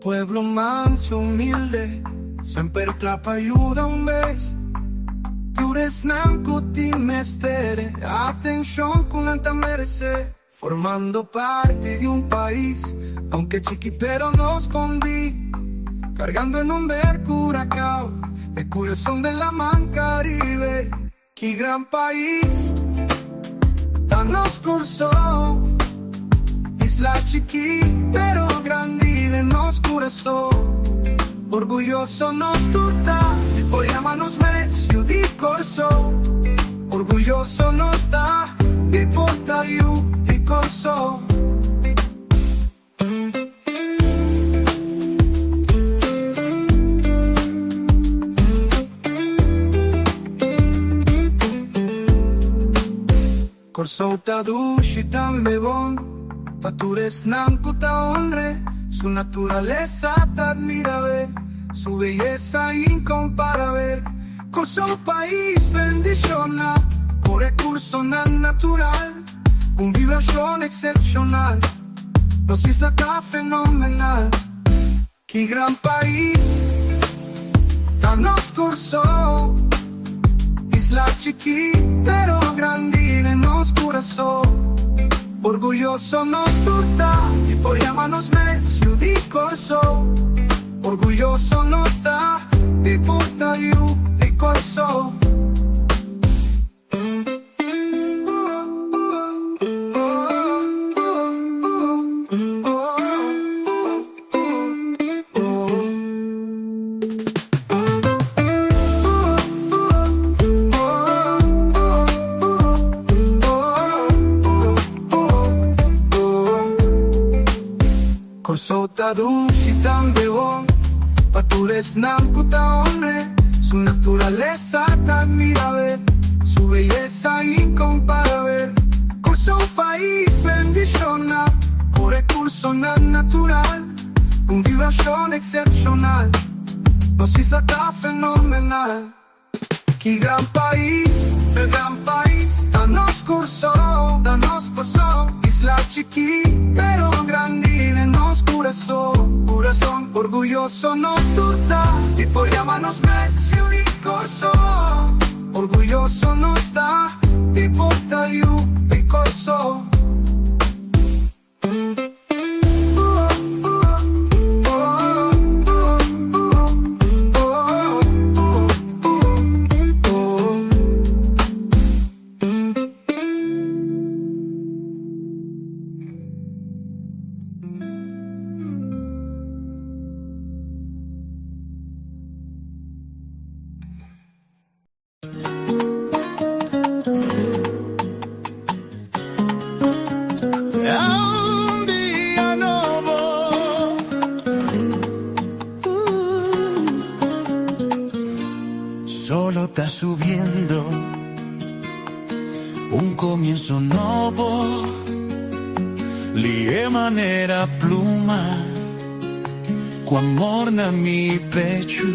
Pueblo manso, humilde, semper kla pa yuda un bes. Tur esnan ku tin mester e atenshon ku nan ta meresé. Formando parti di un pais, aunke chiki pero no skondí. Kargando e nomber Curacao, e kurason den laman Karibe. Ki gran pais ta nos Kòrsou, isla chikí pero grandi den nos kurason. Orguyoso nos tur ta di por yama nos mes yu di Kòrsou. Orguyoso nos ta di por ta yu di Kòrsou. Kòrsou ta dushi tambe bon pa tur esnan ku ta honr'é. Su naturalesa ta admirabel, su beyesa inkomparabel. Kòrsou pais bendishoná ku rekursonan natural, un vibrashon eksepshonal. Nos isla ta fenomenal. Ki gran pais ta nos Kòrsou. Isla chikí pero grandi den nos kurason. Orguyoso nos tur ta di por yama nos mes yu di Kòrsou. Orguyoso nos ta di por ta yu di Kòrsou. Kòrsou ta dushi tambe bon pa tur esnan ku ta honr'é. Su naturalesa ta admirabel, su beyesa inkomparabel. Kòrsou pais bendishoná ku rekursonan natural, un vibrashon eksepshonal. Nos isla ta fenomenal. Ki gran pais, e gran pais, ta nos Kòrsou, ta nos Kòrsou. Isla chikí, pero grandi den nos kurason, kurason. Orguyoso nos tur ta di por yama nos mes yu di Kòrsou. Orguyoso nos ta di por ta yu di Kòrsou. Un dia nobo. Solo ta subiendo un comienzo nobo. Lihe manera pluma cu amor na mi pechu.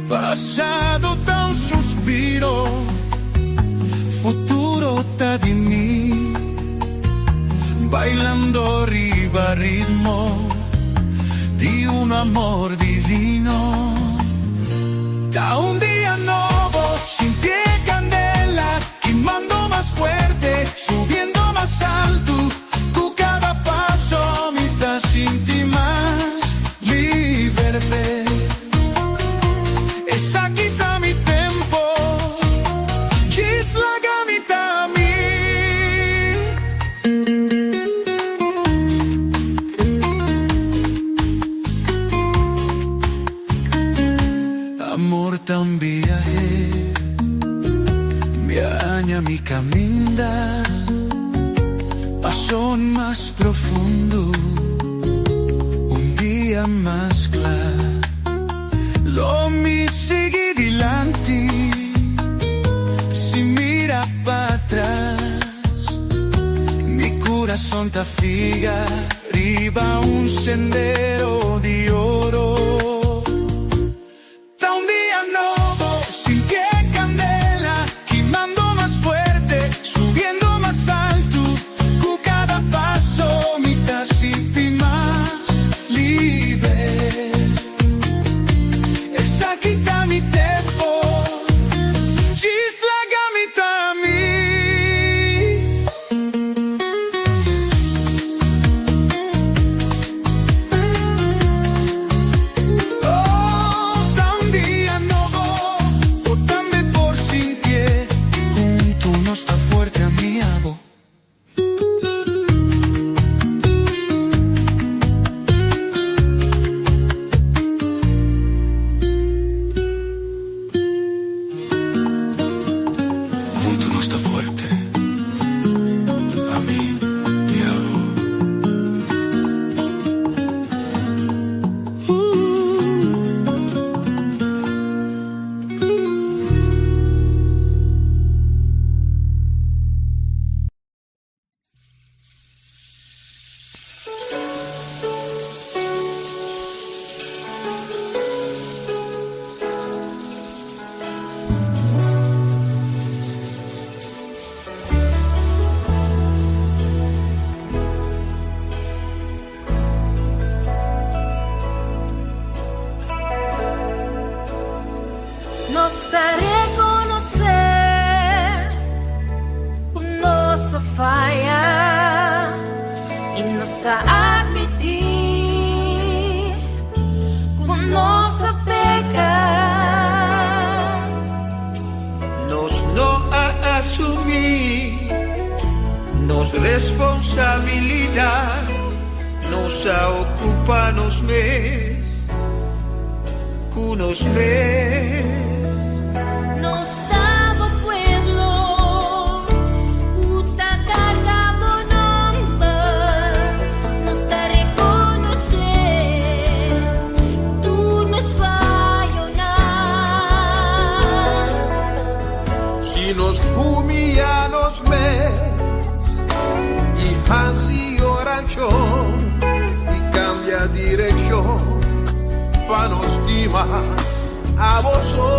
Pasado ta un suspiro, futuro ta di mi. Bailando riba ritmo di un amor divino. Ta un dia nobo, sinti e candela kimando mas fuerte, subiendo mas alto. Cu cada paso mi ta sinti mas liber. Esaki ta mi tempo, djis laga mi ta mi. Amor ta un biahe, mi a haña mi caminda, paso mas profundo, un dia mas cla. Lo mi sigui dilanti sin mira patras. Mi kurason ta figa riba un sendero di oro. Ta un dia nobo, sinti e kandela kimando mas fuerte, subiendo mas altu. Ku kada paso mi ta sinti mas liber. Nos a admití ku nos a peka. Nos no a asumí nos responsabilidat, nos a okupá nos mes ku nos mes. Nos ta bo pueblo, ku ta karga bo nòmber. Nos ta rekonosé tur nos fayonan. Si nos humiyá nos mes i hasi orashon i kambia direkshon pa nos stima abo so.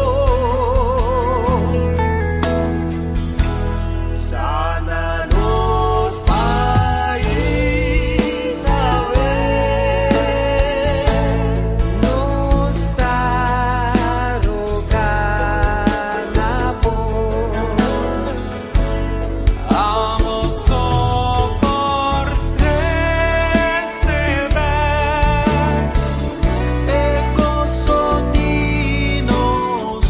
Sana nos pais awe. Nos ta roga na bo. Abo so por trese bèk e goso di nos.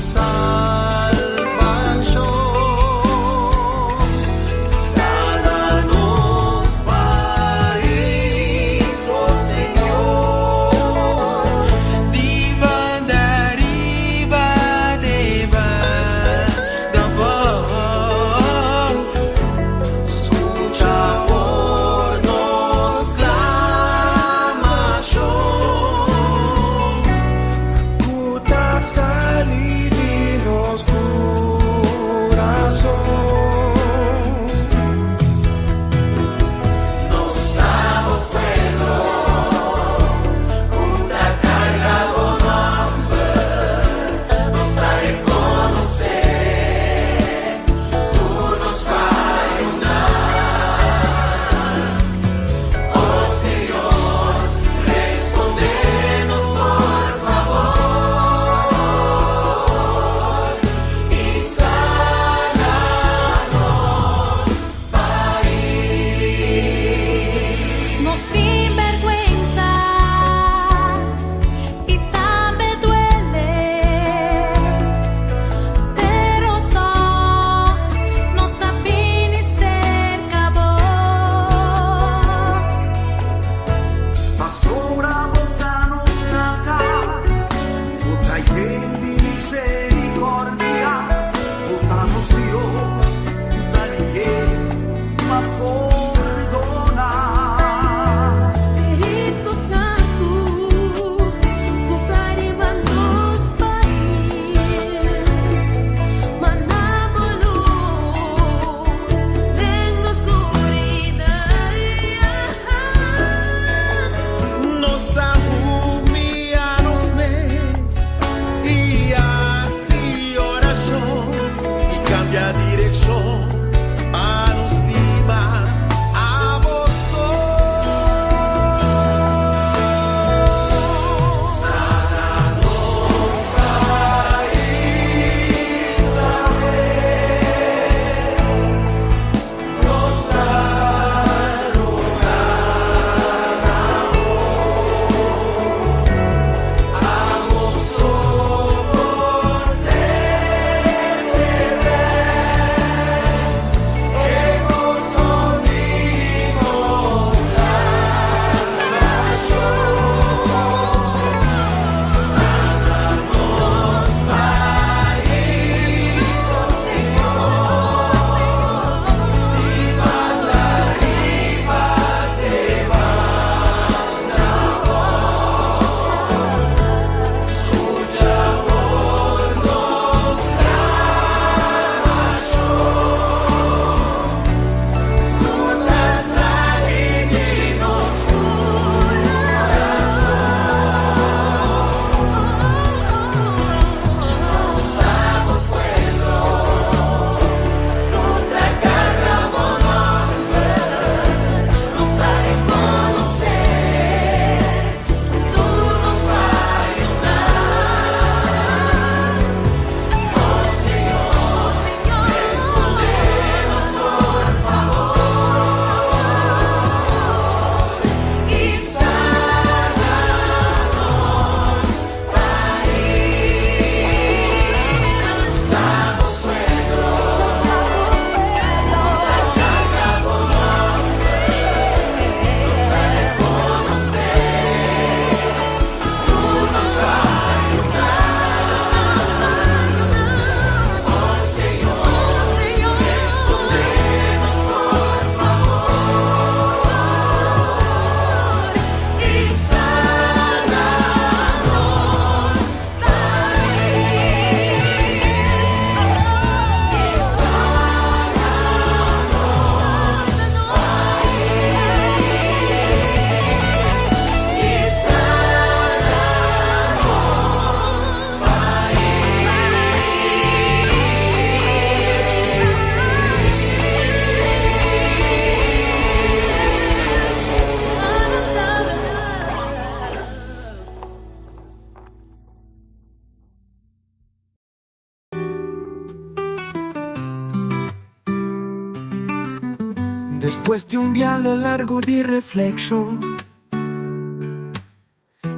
Despues di un biahe largo di reflexion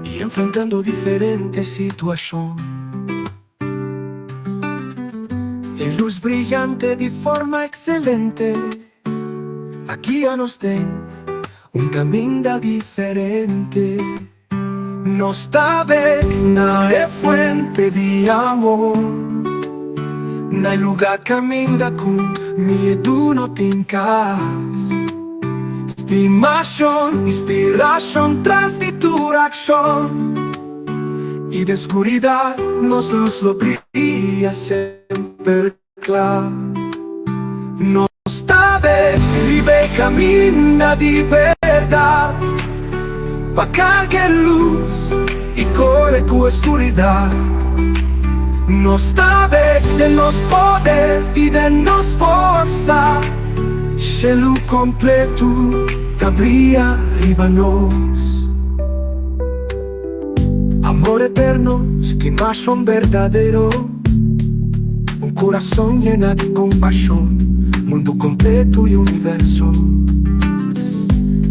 y enfrentando diferente situacion, e luz briyante di forma excelente a guia nos den un caminda diferente. Nos ta bek na e fuente di amor, na e lugá kaminda ku miedu no tin kas. Stimashon, inspirashon tras di tur akshon, i den skuridat nos lus lo bria semper kla. Nos ta bek riba e kaminda di bèrdat, pa karga e lus i kore ku e skuridat. Nos ta bek den nos poder i den nos forsa, shelu kompletu ta bria riba nos. Amor eterno, stimashon berdadero. Un kurason yena di kompashon, mundu kompletu i universo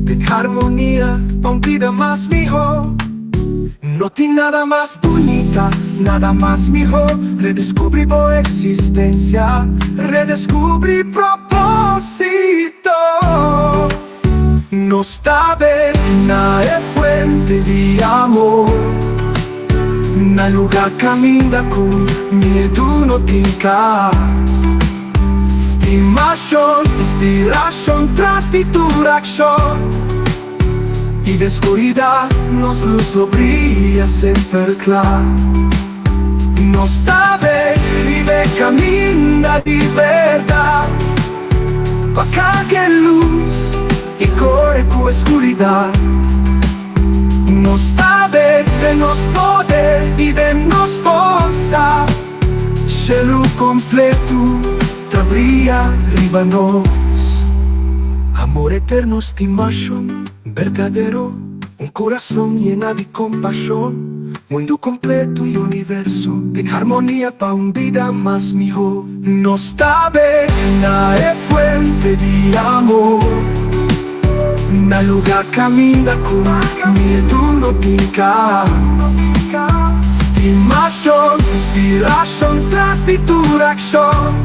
den harmonia pa un bida mas mihó. No tin nada mas bunita, nada mas mihó, redeskubrí bo eksistensia, redeskubrí propósito. Nos ta bek na e fuente di amor, na luga kaminda ku miedu no tin kas. Stimashon, inspirashon tras di tur akshon, i den skuridat nos lus lo bria semper kla. Nos ta bek riba e kaminda di bèrdat. Pa karga e lus i kore ku e skuridat. Nos ta bek den nos poder i den nos forsa. Shelu kompletu ta bria riba nos. Amor eterno, stimashon berdadero, un kurason yena di kompashon. Mundu kompletu i universo den harmonia pa un bida mas mihó. Nos ta bek na e fuente di amor, na lugá kaminda ku miedu no tin kas. Stimashon, inspirashon tras di tur akshon,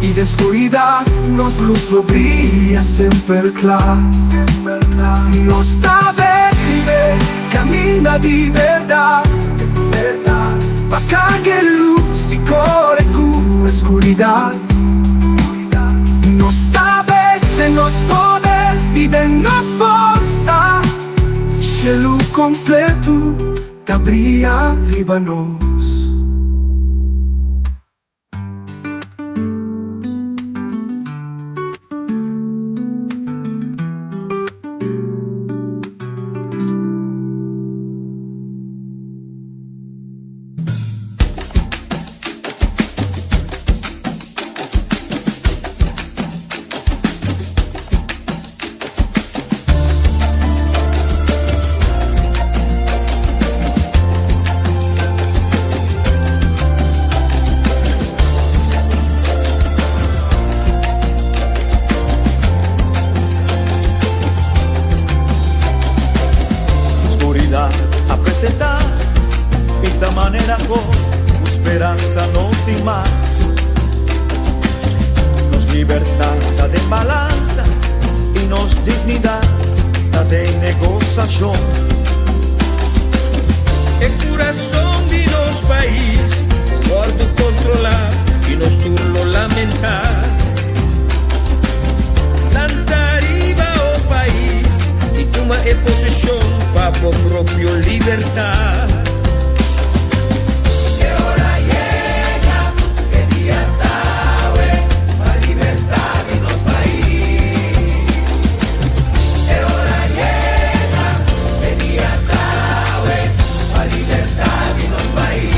i den skuridat nos lus lo bria semper kla. Nos ta bek riba e. Kaminda di bèrdat, pa karga e lus i kore ku e skuridat. Nos ta bek den nos poder i den nos forsa, shelu kompletu ta bria riba nos. Oscuridad a presentá y ta manera cos cu speransa no tin mas. Nos libertad ta den balansa y nos dignidad ta den negociacion. E curason di nos pais lo wordo controla y nos tur lo lamenta. Lanta riba o pais y tuma e posicion pa bo propio libertad. E ora yega, e dia tawe, pa libertad di nos pais. E ora yega, e dia tawe, pa libertad di nos pais.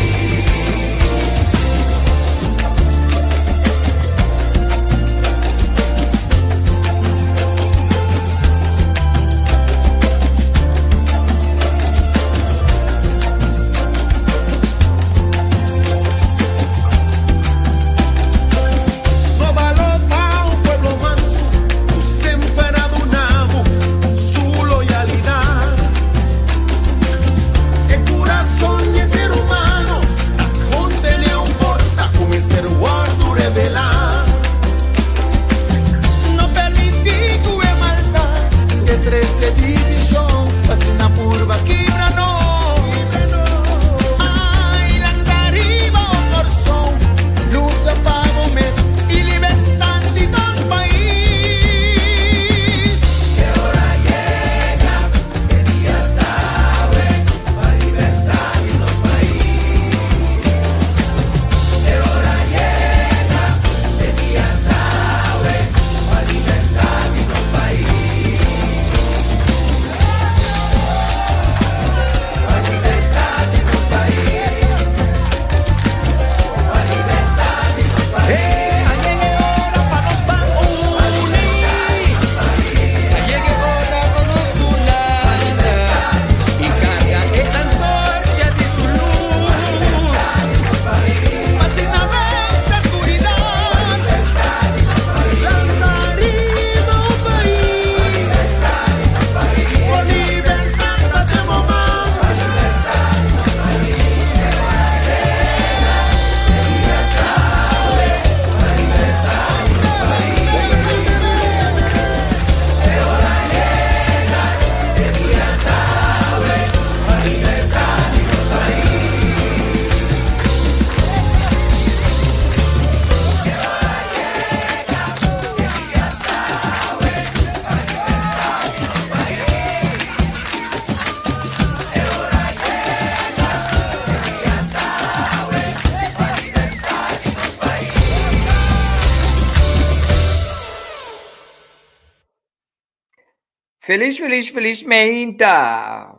Felis felis felis meinta.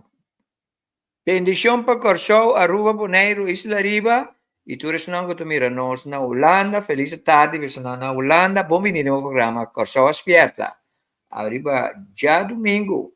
Bendishon pa Kòrsou, Aruba, Boneiru, Isla Riba i tur esnan ku ta mira nos na Hulanda. Felis tardi pa esnan na Hulanda. Bon bini den bo programa Kòrsou a Spierta. Ariba djadumingu,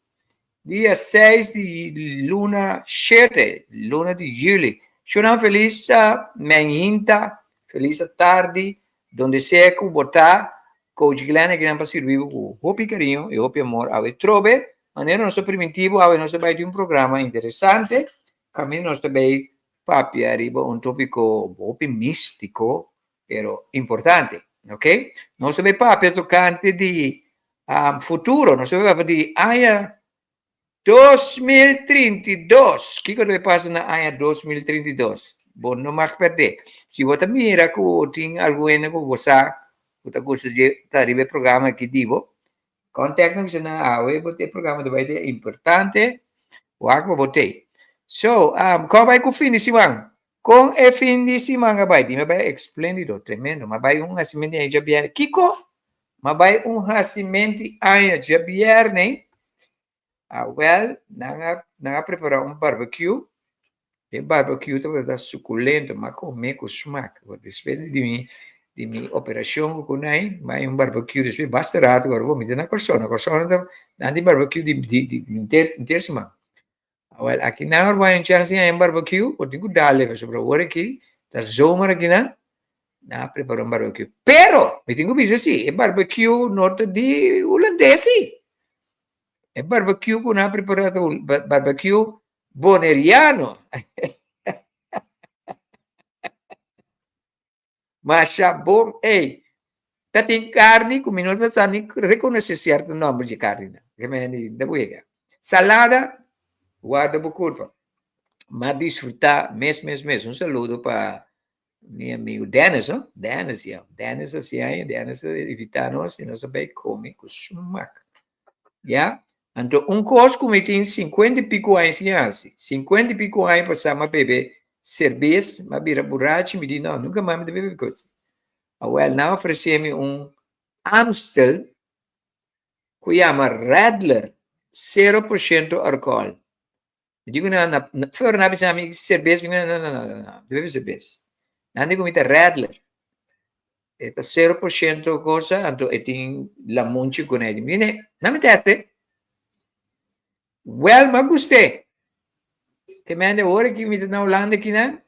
dia seis di luna shete, luna di yüli. Shownan felis mainta, felis tardi, donde sea ku bo ta. Coach Glenn akinan pa sirbi bo ku hopi kariño i hopi amor awe trobe. Manera nos ta primintí bo, awe nos ta bai tin un programa interesante kaminda nos ta bai papia riba un tópiko hopi místiko pero importante, ok. Nos ta bai papia tokante di futuro, nos ta bai papia di aña 2032. Kiko ta bai pasa na aña 2032? Bo no mag pèrdè. Si bo ta mira ku tin algun hende ku bo sa ku ta gusta dje ta riba e programa aki di bo, Contact nan bisa nan awe bo e programa ta bai ta importante wak pa bo tei. So, um, kon bai ku fin di siman? Kon e fin di siman a bai? Dime bai esplendido, tremendo. Ma bai un hasimenti aña djabierne. Kiko? Ma bai un hasimenti aña djabierne. Ah, wel, nan a, nan a prepara un barbecue. E barbecue tabata suculento, m'a come cu smaak. Despues di mi, di mi operacion cu kunai, m'a un barbecue despues basta rato, awor bo mi ta na Kòrsou. Na Kòrsou nan ta, nan tin barbecue di, di, di henter, henter siman. Awel, aki nan awor bo haña un chance di haña un barbecue, bo tin cu dale, pasobra awor aki ta zomer akinan, nan a prepara un barbecue. Pero, mi tin cu bisa si, e barbecue no ta di hulandes si. E barbecue ku nan a prepará ta un barbecue boneriano. Masha bon, ey. Ta tin karni ku mi no ta sa ni rekonosé sierto nòmber dje karninan. Ke men di ta wega. Salada, warda bo kurpa. M'a disfrutá mes mes mes. Un saludo pa Mi amigo Dennis, no? Dennis, ja. Dennis hasi aña, Dennis a invita nos y nos a bay come cu smaak. Ja? Anto un cos cu mi tin 50 y pico aña sin hasi. 50 y pico aña pasa m'a bebe cerbes, m'a bira burachi, mi di no, nunca mas mi ta bebe cos. Awel, nan a ofrece mi un Amstel cu yama Radler, 0% alcohol. Mi di ku nan, na, for nan a bisa mi serbes, mi di no, no, no, no, no, no bebe serbes. Nan di ku mi ta Radler. E ta 0% cosa, anto e tin lamunchi ku ne. Mi di ne, nan mi teste. Wel, m'a gust'é. Te mende ora ki mi ta na Hulanda kinan,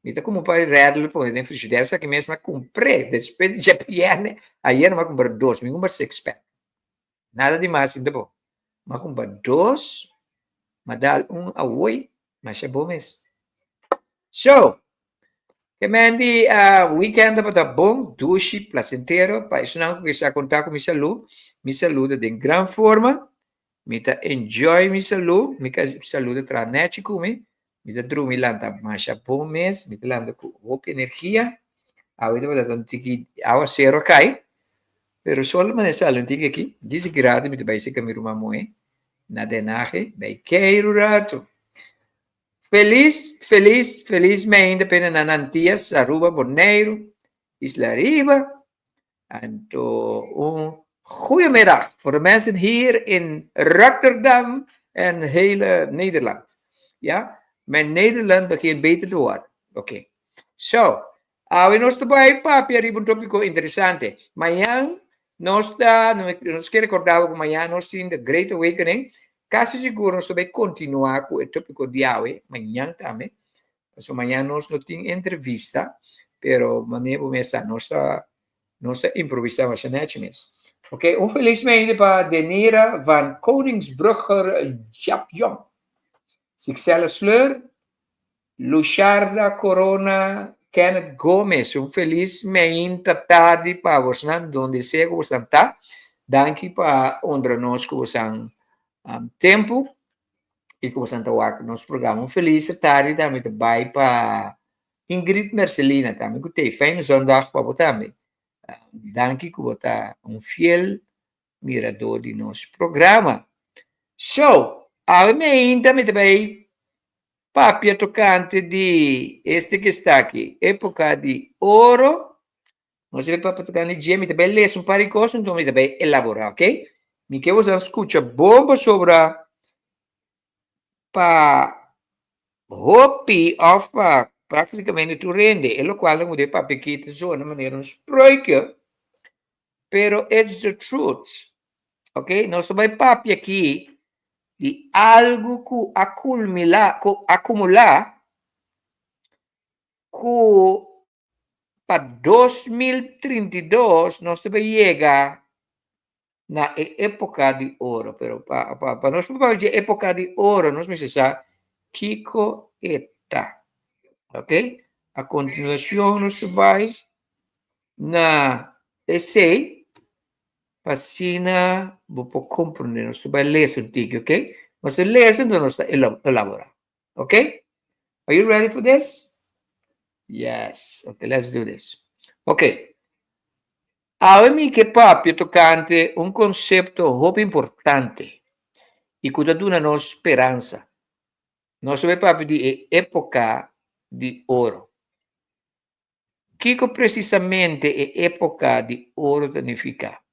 mi ta kumpra un par di Radler pone den frigider, esaki mes m'a kumpr'é despues di djabierne, ayer m'a kumpra dos, mi kumpra six pack. Nada di mas sinta bo. M'a kumpra dos, m'a dal un awoi, masha bo mes. So, ke men di weekend tabata bon, dushi, placentero, pa esunnan ku kisa konta ku mi salu, mi salu ta den gran forma, mi ta enjoy mi salu, mi salu ta traha nechi ku mi, Mi ta drumi lanta masha bon mes, mi ta lanta ku hopi energia. Awe tabata un tiki awasero a kai, pero sol a manda sali un tiki aki. Disi ki rato mi ta bai seka mi ruman muhé na Den Haag, bai keiru rato. Felis, felis, felis mi ainda pena na Antillas, Aruba, Boneiru, Isla Riba. Anto un goeiemiddag voor de mensen hier in Rotterdam en hele Nederland. Ja, mijn Nederland begint beter te worden. Oké. Okay. So, awe nos ta bai papia riba un tópiko interesante. Mañan nos ta, nos ke rekordá ku mañan nos tin The Great Awakening. Kasi sigur nos ta bai kontinuá ku e tópiko di awe, mañan tambe. Pasobra mañan nos no tin entrevista, pero manera bo mes sa, nos ta, nos ta improvisá masha nechi mes. Ok, un felis meinde pa Denira van Koningsbrugger Japjong, Sixella Sleur, Lucharda Corona, Kenneth Gomez, un felis meinta tardi pa bosnan donde sea ku bosnan ta. Danki pa honra nos ku bosan tempu. i ku bosan ta wak nos programa. Un felis tardi tambe ta bai pa Ingrid Mercelina tambe ku t'ei. Fijne zondag pa bo tambe. Danki ku bo ta un fiel miradó di nos programa. So, awe mi ainda mi ta bai papia tokante di este ke sta aki, epoka di oro. Nos ta bai papia tokante di dje, mi ta bai lesa un par di kos, enton mi ta bai elaborá, ok? Mi ke boso skucha bon pasobra pa hopi òf pa práktikamente tur hende e lokual nan ku ta papia aki ta zona manera un sprookje, pero it's the truth. Ok, nos ta bai papia aki di algu ku a kulmilá, ku a kumulá ku pa 2032 nos ta bai yega na e époka di oro. Pero pa, pa, pa nos por papia di époka di oro, nos mester sa kiko e ta. Ok? A kontinuashon nos ta bai na esei, pa asina bo por komprondé. Nos ta bai lesa un tiki, ok? Nos ta lesa, enton nos ta elaborá. Ok? Are you ready for this? Yes. Ok, let's do this. Ok. Awe mi ke papia tokante un konsepto hopi importante i ku ta duna nos speransa. Nos ta bai papia di e époka di oro. Kiko presisamente e époka di oro ta nifiká?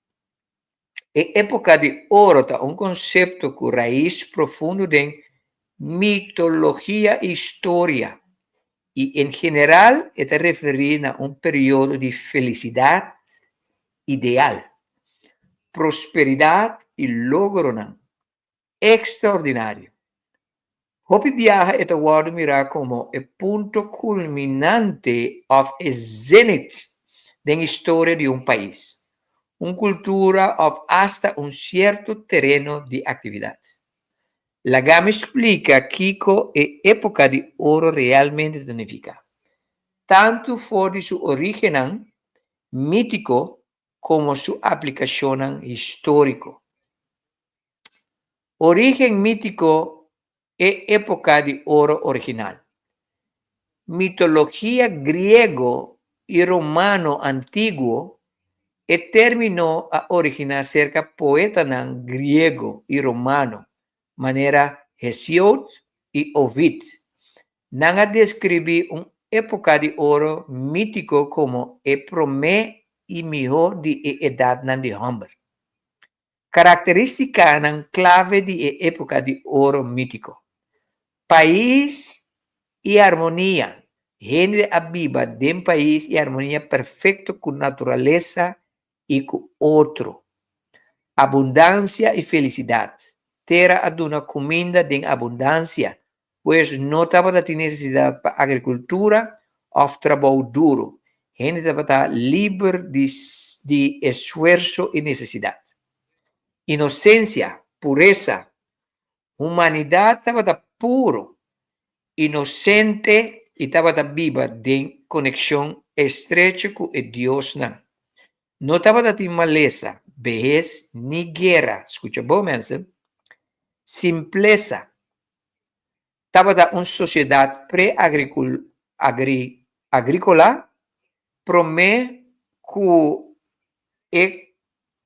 E époka di oro ta un konsepto ku rais profundo den mitologia i historia, i en general e ta referí na un periodo di felisidat ideal, prosperidat i logronan ekstraordinario. Hopi biaha e ta wòrdu mirá komo e punto kulminante òf e zenit den historia di un pais, un kultura òf asta un sierto tereno di aktividat. Laga mi splika kiko e époka di oro realmente ta nifiká, tantu for di su orígennan mítiko komo su aplikashonnan históriko. Orígen mítiko E époka di oro original. Mitologia griego i romano antiguo E término a originá serka poetanan griego i romano manera Hesiod i Ovid. Nan a deskribí un époka di oro mítiko komo e promé i mihó di e edatnan di hòmber. Karakterístikanan klave di e époka di oro mítiko. Pais i armonia, Hende a biba den pais i armonia perfekto ku naturalesa i ku otro. Abundansia i felisidat, Tera a duna kuminda den abundansia, pues no tabata tin nesesidat pa agrikultura òf trabou duru. Hende tabata liber di di esfuerso i nesesidat. Inosensia, puresa, Humanidat tabata puru, inosente i tabata biba den konekshon estrecho ku e diosnan. No tabata tin malesa, behes ni guera. Skucha bon, mensen. Simplesa. Tabata un sosiedat pre-agrikola promé ku e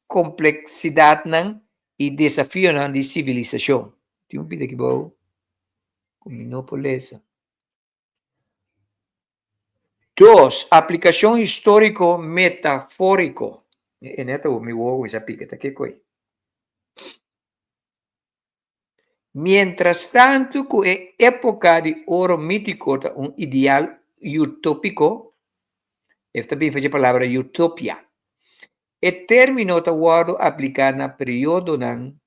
kompleksidatnan i desafionan di sivilisashon. Tin un pida aki bou ku mi no por lesa. Dos, aplikashon históriko metafóriko. E nèt awor mi wowo kuminsá pika, ta kiko ei? Mientrastantu ku e époka di oro mítiko ta un ideal utópiko, e ta bin for dje palabra utopia, e término ta wòrdu apliká na periodonan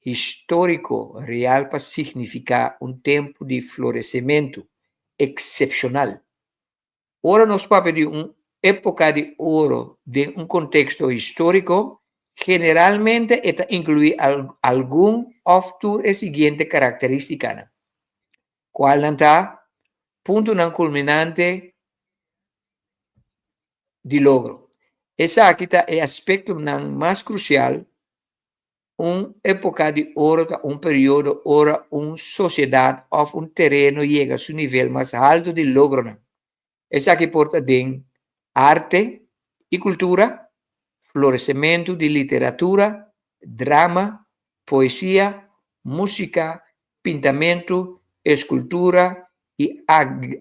históriko real pa signifiká un tempu di floresementu eksepshonal. Ora nos papia di un époka di oro den un konteksto históriko, generalmente e ta inkluí algun òf tur e siguiente karakterístikanan, kualnan ta, Puntonan kulminante di logro. Esaki ta e aspektonan mas krusial Un époka di oro ta un periodo ora un sosiedat òf un tereno yega su nivel mas haltu di logronan. Esaki por ta den arte i kultura, floresementu di literatura, drama, poesia, músika, pintamentu, eskultura i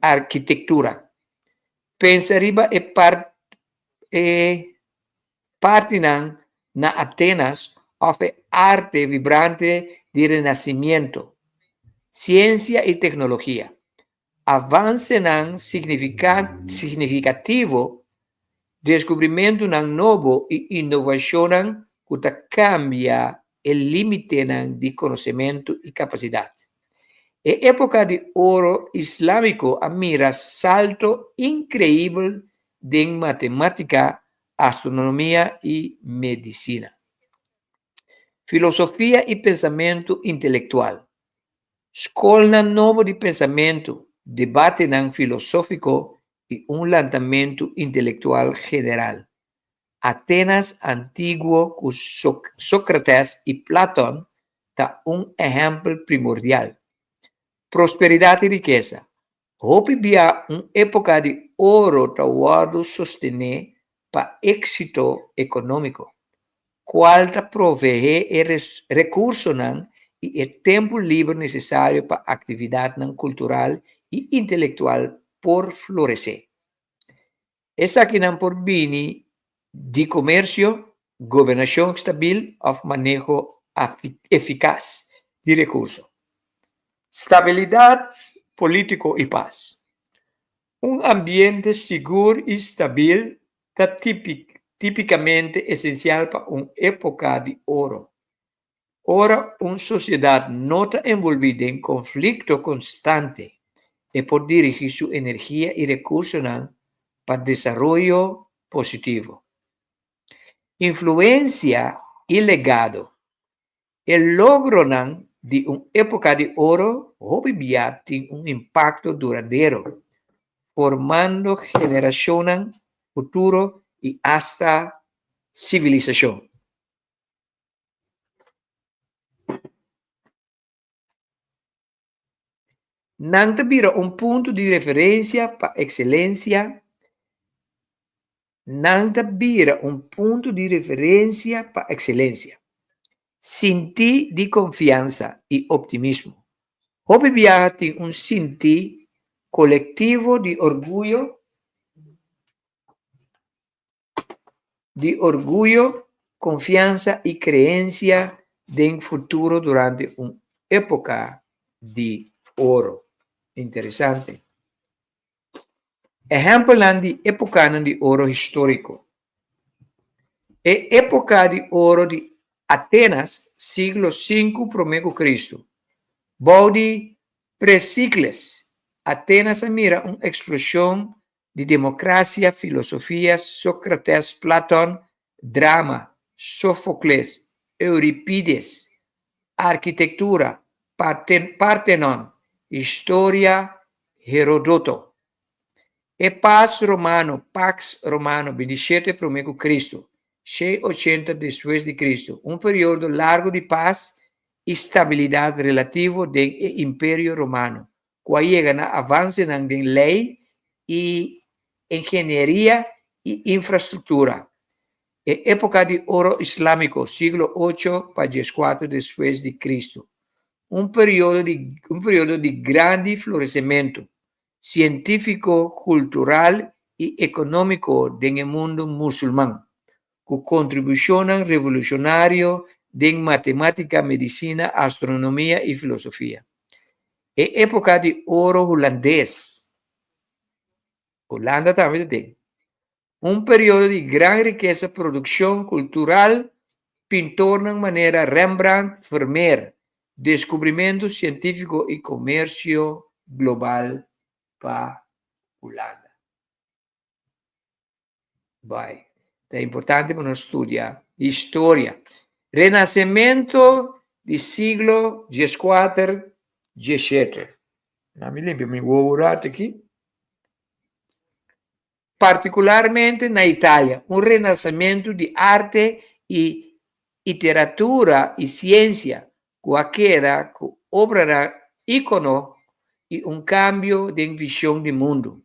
arkitektura. Pensa riba e e partinan na Atenas òf e arte vibrante di Renacimiento, siensia i teknologia. Avansenan signifikativo, deskubrimentunan nobo i inovashonnan ku ta kambia e límitenan di konosementu i kapasidat. E époka di oro islámiko a mira salto inkreibel den matemátika, astronomia i medisina. Filosofia i pensamentu intelektual. Skolnan nobo di pensamentu, debatenan filosófiko i un lantamentu intelektual general. Atenas antiguo ku Sócrates i Platon ta un ehèmpel primordial. Prosperidat i rikesa. Hopi bia un époka di oro ta wòrdu sostené pa éksito ekonómiko, kual ta proveé e rekursonan i e tempu liber nesesario pa aktividatnan kultural i intelektual por floresé. Esakinan por bini di komersio, gobernashon stabil òf maneho efikas di rekurso. Stabilidat polítiko i pas. Un ambiente sigur i stabil ta típikamente esensial pa un époka di oro. Ora un sosiedat no ta enbolbí den konflikto konstante, e por dirigí su energia i rekursonan pa desaroyo positivo. Influensia i legado. E logronan di un époka di oro hopi bia tin un impakto duradero, formando generashonnan futuro i asta sivilisashon. Nan ta bira un punto di referensia pa ekselensia Nan ta bira un punto di referensia pa ekselensia, sintí di konfiansa i optimismo. Hopi biaha tin un sintí kolektivo di orguyo di orguyo, konfiansa i kreensia den futuro durante un époka di oro. Interesante. Ehèmpelnan di épokanan di oro históriko. E époka di oro di Atenas, siglo sinku promé ku Kristu. Bou di Presicles, Atenas a mira un eksploshon di demokrasia, filosofia, Sócrates, Platon, drama, Sófocles, Euripides, arkitektura, Partenon, historia, Herodoto. E Pas Romano, Pax Romano, bintishete promé ku Kristu, shei ochenta despues di Kristu, un periodo largu di pas i stabilidat relativo den e Imperio Romano, ku a yega na avansenan den lei i ingenieria i infrastruktura. E époka di oro islámiko, siglo ocho pa dieskuater despues di Kristu, un periodo di un periodo di grandi floresementu sientífiko, kultural i ekonómiko den e mundu musulman, ku kontribushonnan revolushonario den matemátika, medisina, astronomia i filosofia. E époka di oro hulandes, Hulanda tambe ta den, un periodo di gran rikesa produkshon kultural, pintornan manera Rembrandt, Vermeer, deskubrimentu sientífiko i komersio global pa Hulanda. Bai. Ta importante pa nos studia historia. Renacemento di siglo dieskuater, diesshete. Na mi limpia mi wowo rato aki. Partikularmente na Italia, un renacemento di arte i iteratura i siensia ku a keda ku obranan íkono i un kambio den vishon di mundu.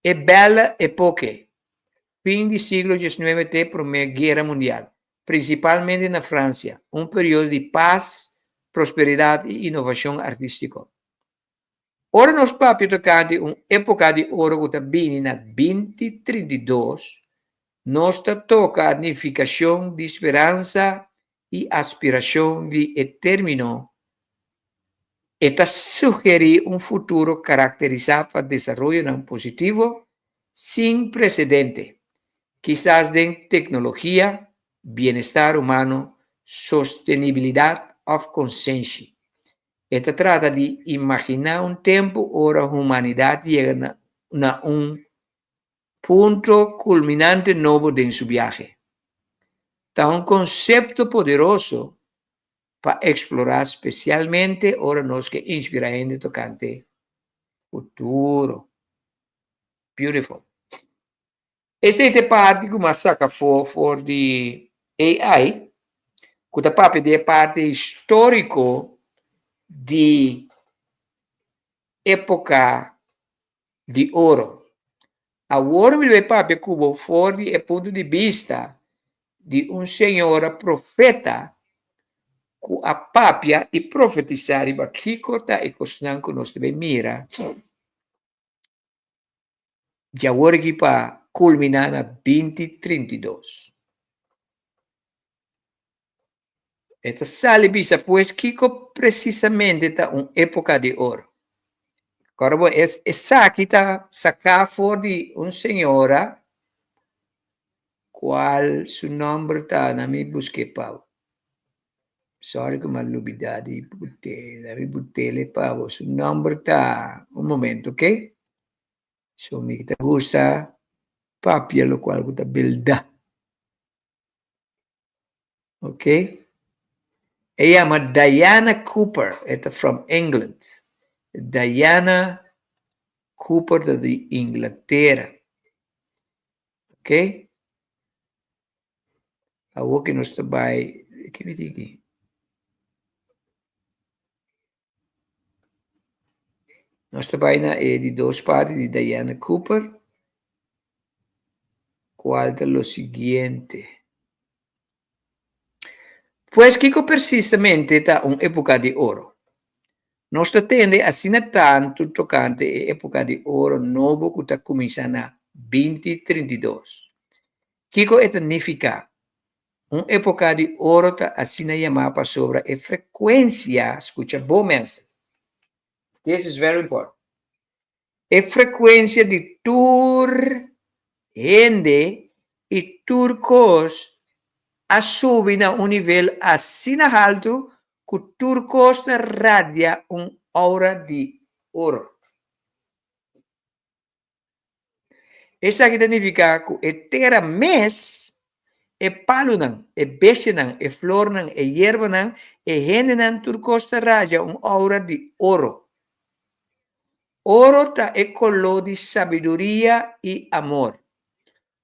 E Belle Epoque, fin di siglo diesnuebe te Promé Guera Mundial, prinsipalmente na Fransia, un periodo di pas, prosperidat i inovashon artístiko. Ora nos papia tokante un époka di oro ku ta bini na binti trinta i dos, nos ta toka nifikashon di speransa. i aspirashon di e término e ta sugerí un futuro karakterisá pa desaroyonan positivo sin presedente, kisas den teknologia, bienestar humano, sostenibilidat òf konsenshi. E ta trata di imaginá un tempu ora humanidat yega na un punto kulminante nobo den su biahe. Ta un konsepto poderoso pa eksplorá spesialmente ora nos ke inspirá hende tokante futuro. Beautiful. Esei ta e parti ku mi a saka afó for di AI, ku ta papia di e parti históriko di époka di oro. Awor mi lo e papia ku bo for di e punto di bista di un señora profeta ku a papia i profetisá riba kiko ta e kosnan ku nos debe mira djaor aki pa kulminá na 2032. E ta sali bisa pues kiko presisamente ta un époka di oro. Kòrda bo, esaki ta saká for di un señora kual su nòmber ta, na mi busk'é pa bo. Sorry ku mi a lubidá di but'é, na mi but'é pa bo. Su nòmber ta, un momento, oke. So mi ta gusta papia lokual ku ta bèldat. Ok. E yama Diana Cooper, e ta from England. Diana Cooper ta di Inglatera. Ok. Awor ki nos ta bai, ki mi tin aki? Nos ta bai na e di dos parti di Diana Cooper, cual ta lo siguiente. Pues kiko persistamente ta un epoca di oro? Nos ta tende asina tantu tocante e epoca di oro nobo cu ta cuminsa na 2032. Kiko e ta nifica? Un epoca di oro ta asina yamá pasobra e frecuencia, scucha bo mensen, this is very important, e frecuencia di tur hende y tur cos a subi na un nivel asina haltu cu tur cos ta radia un aura di oro. Esaki ta nifiká ku e tera mes, e palunan, e bestianan, e flornan, e yerbanan, e hendenan tur kos ta raja un oura di oro. Oro ta e koló di sabiduria i amor.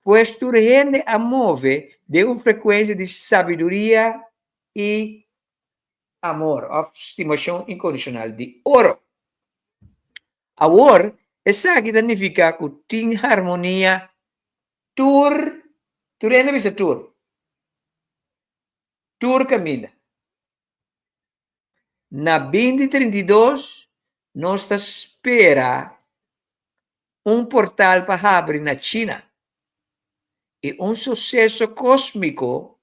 Pues tur hende a move den un frekuensia di sabiduria i amor òf stimashon inkondishonal di oro. Awor, esaki ta nifiká ku tin harmonia tur, tur hende bisa tur, tur kaminda. Na 2032 nos ta spera un portal pa habri na China i un suseso kósmiko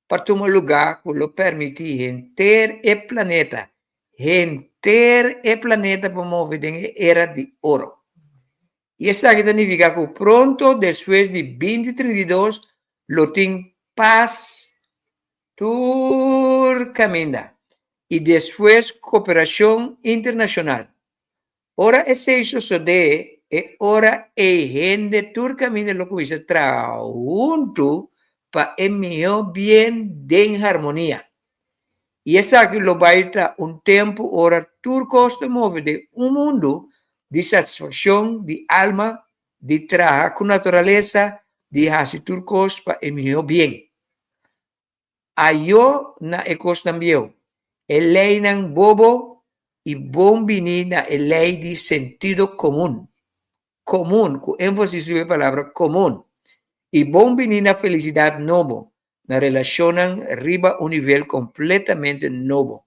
pa tuma lugá ku lo permití henter e planeta, henter e planeta pa move den e era di oro. I esaki ta nifiká ku pronto despues di 2032 lo tin pas tur kaminda i despues koperashon internashonal. Ora esei sosodé, e ora ei hende tur kaminda lo kuminsá traha huntu pa e mihó bien den harmonia. I esaki lo bai ta un tempu ora tur kos ta move den un mundu di satisfakshon di alma, di traha ku naturalesa, di hasi tur kos pa e mihó bien. Ayó na e kosnan bieu, e leinan bobo i bon bini na e lei di sentido komun, komun, ku énfasis riba e palabra komun, i bon bini na felisidat nobo, na relashonnan riba un nivel kompletamente nobo,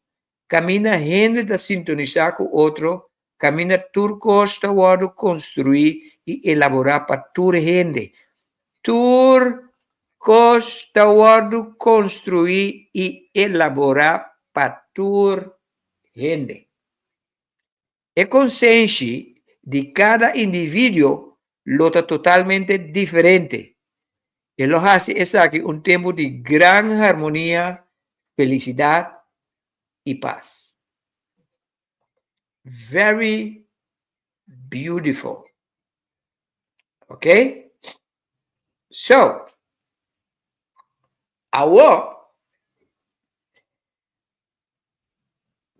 kaminda hende ta sintonisá ku otro, kaminda tur kos ta wòrdu konstruí i elaborá pa tur hende, tur. kos ta wòrdu konstruí i elaborá pa tur hende. E konsenshi di kada individuo lo ta totalmente diferente. E lo hasi esaki un tempu di gran harmonia, felisidat i pas. Very beautiful. Ok? So, awor,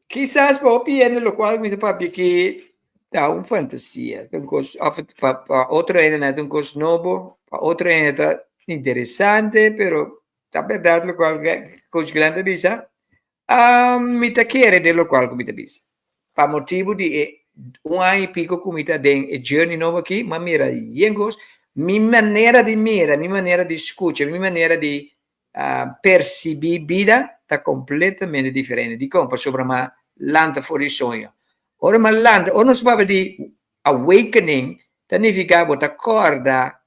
Kisas pa hopi hende lokual mi ta papia aki ta un fantasia, ta un kos òf pa pa otro hende nan ta un kos nobo, pa otro hende ta interesante, pero ta bèrdat lokual Coach Glenn ta bisa? Mi ta kere den lokual ku mi ta bisa. Pa motibu di e un aña i piko ku mi ta den e journey nobo aki, mi a mira yen kos, mi manera di mira, mi manera di skucha, mi manera di Persibí bida ta kompletamente diferente. Dikon? Pasobra m'a lanta for di soño. Ora m'a lanta, ora nos papia di awakening, ta nifiká bo ta kòrda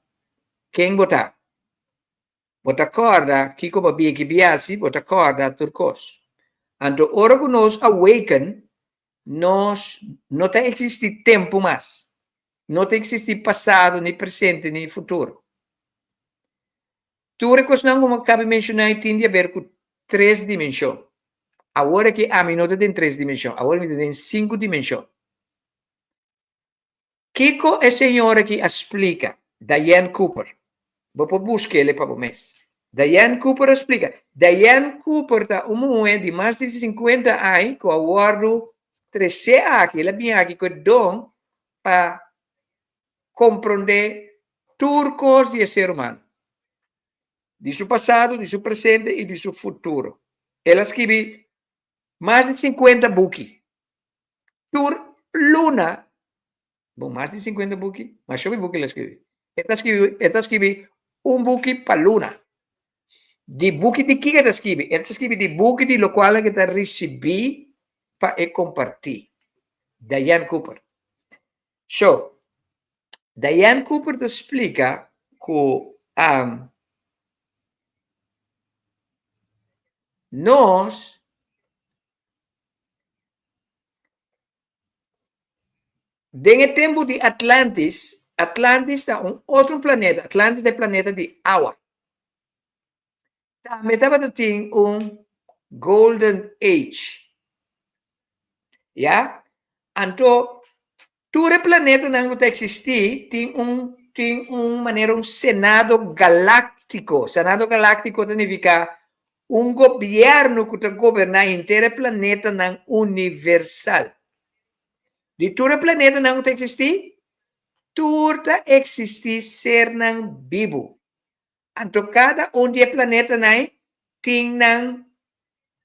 ken bo ta. Bo ta kòrda kiko bo a bia ki biasi, bo ta kòrda tur kos. Anto ora ku nos awaken, nos no ta eksistí tempu mas. No ta eksistí pasado, ni presente, ni futuro. Tur e kosnan ku mi a kaba menshoná ei tin di aber ku tres dimenshon. Awor aki ami no ta den tres dimenshon, awor mi ta den sinku dimenshon. Kiko e señora aki a splika? Diane Cooper. Bo por busk'el pa bo mes. Diane Cooper a splika. Diane Cooper ta un muhé di mas di sinkuenta aña ku a wòrdu tresé aki, el a bin aki ku e don pa komprondé tur kos di e ser humano, di su pasado, di su presente i di su futuro. El a skibi mas di sinkuenta buki. Tur luna, bon, mas di sinkuenta buki, mas hopi buki el a skibi. E ta skibi, e ta skibi un buki pa luna. Di buki di kiko e ta skibi? E ta skibi di buki di lokual e ta risibí pa e kompartí. Diane Cooper. So, Diane Cooper ta splika ku um, nos den e tempu di Atlantis, Atlantis ta un otro planeta, Atlantis ta e planeta di awa. Tambe tabata tin un Golden Age. Ya? Anto, tur e planetanan ku ta eksistí tin un tin un manera un Senado Galáktiko. Senado Galáktiko ta nifiká un gobièrnu ku ta goberná henter e planetanan universal. Di tur e planetanan ku ta eksistí, tur ta eksistí sernan bibu. Anto kada un di e planetanan ei tin nan,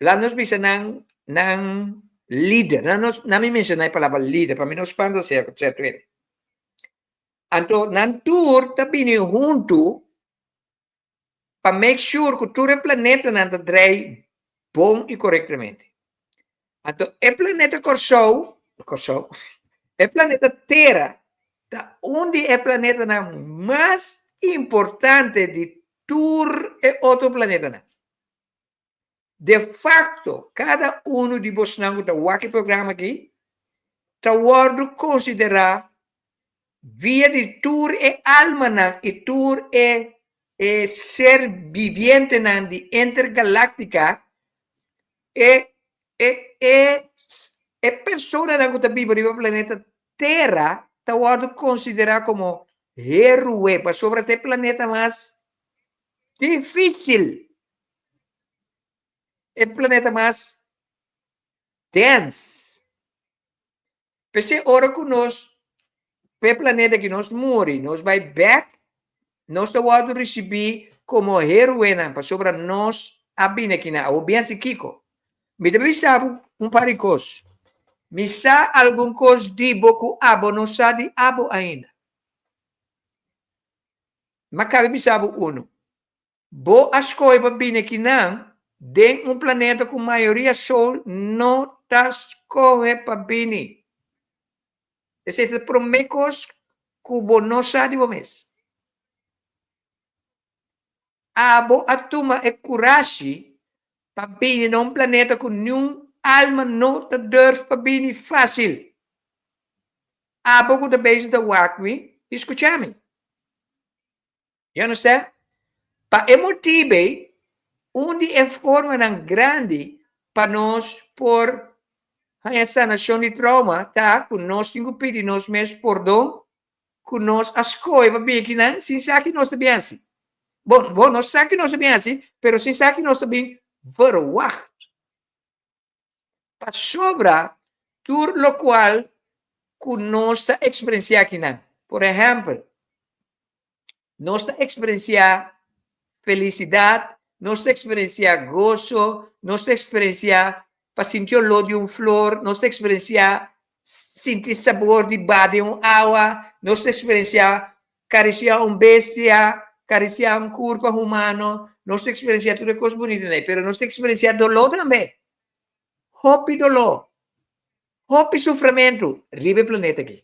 laat nos bisa nan, nan lider. Nan nos, nan mi menshoná e palabra lider, pa mi no spanta sierto hende. Anto nan tur ta bini huntu pa make sure ku tur e planetanan ta drei bon i korektamente. Anto e planeta Kòrsou, Kòrsou, e planeta Tera ta un di e planetanan mas importante di tur e otro planetanan. De facto, kada unu di bosnan ku ta wak e programa aki ta wòrdu konsiderá via di tur e almanan i tur e e ser bibientenan di intergaláktika E e e e personanan ku ta biba riba planeta Tera ta wòrdu konsiderá komo héroe pasobra ta e planeta mas difísil, e planeta mas dens. P'esei ora ku nos p'e planeta aki nos muri, nos bai bèk, nos ta wòrdu risibí komo héroenan pasobra nos a bini akinan. Awor bin hasi kiko? Mi ta bisa bo un par di kos. Mi sa algun kos di bo ku abo no sa di abo ainda. Mi a kaba bisa bo unu. Bo a skohe pa bini akinan den un planeta ku mayoria sol no ta skohe pa bini. Esei ta e promé kos ku bo no sa di bo mes. Abo a tuma e kurashi pa bini na un planeta ku niun alma no ta durf pa bini fásil. Abo ku ta bezig ta wak mi i skucha mi. You understand? Pa e motibu ei, un di e formanan grandi pa nos por haña sanashon di trauma ta ku nos tin ku pidi nos mes pordon ku nos a skohe pa bin akinan sin sa ki nos ta bin hasi. Bon, bon, nos sa ki nos ta bin hasi, pero sin sa ki nos ta bin verwacht. Pasobra tur lokual ku nos ta eksperensiá akinan, por ehèmpel, nos ta eksperensiá felisidat, nos ta eksperensiá goso, nos ta eksperensiá pa sinti oló di un flor, nos ta eksperensiá sinti sabor di ba den un awa, nos ta eksperensiá karisiá un bestia, karisiá un kurpa humano, nos ta eksperensiá tur e kos bunita ei, pero nos ta eksperensiá doló tambe, hopi doló, hopi sufrimentu riba e planeta aki.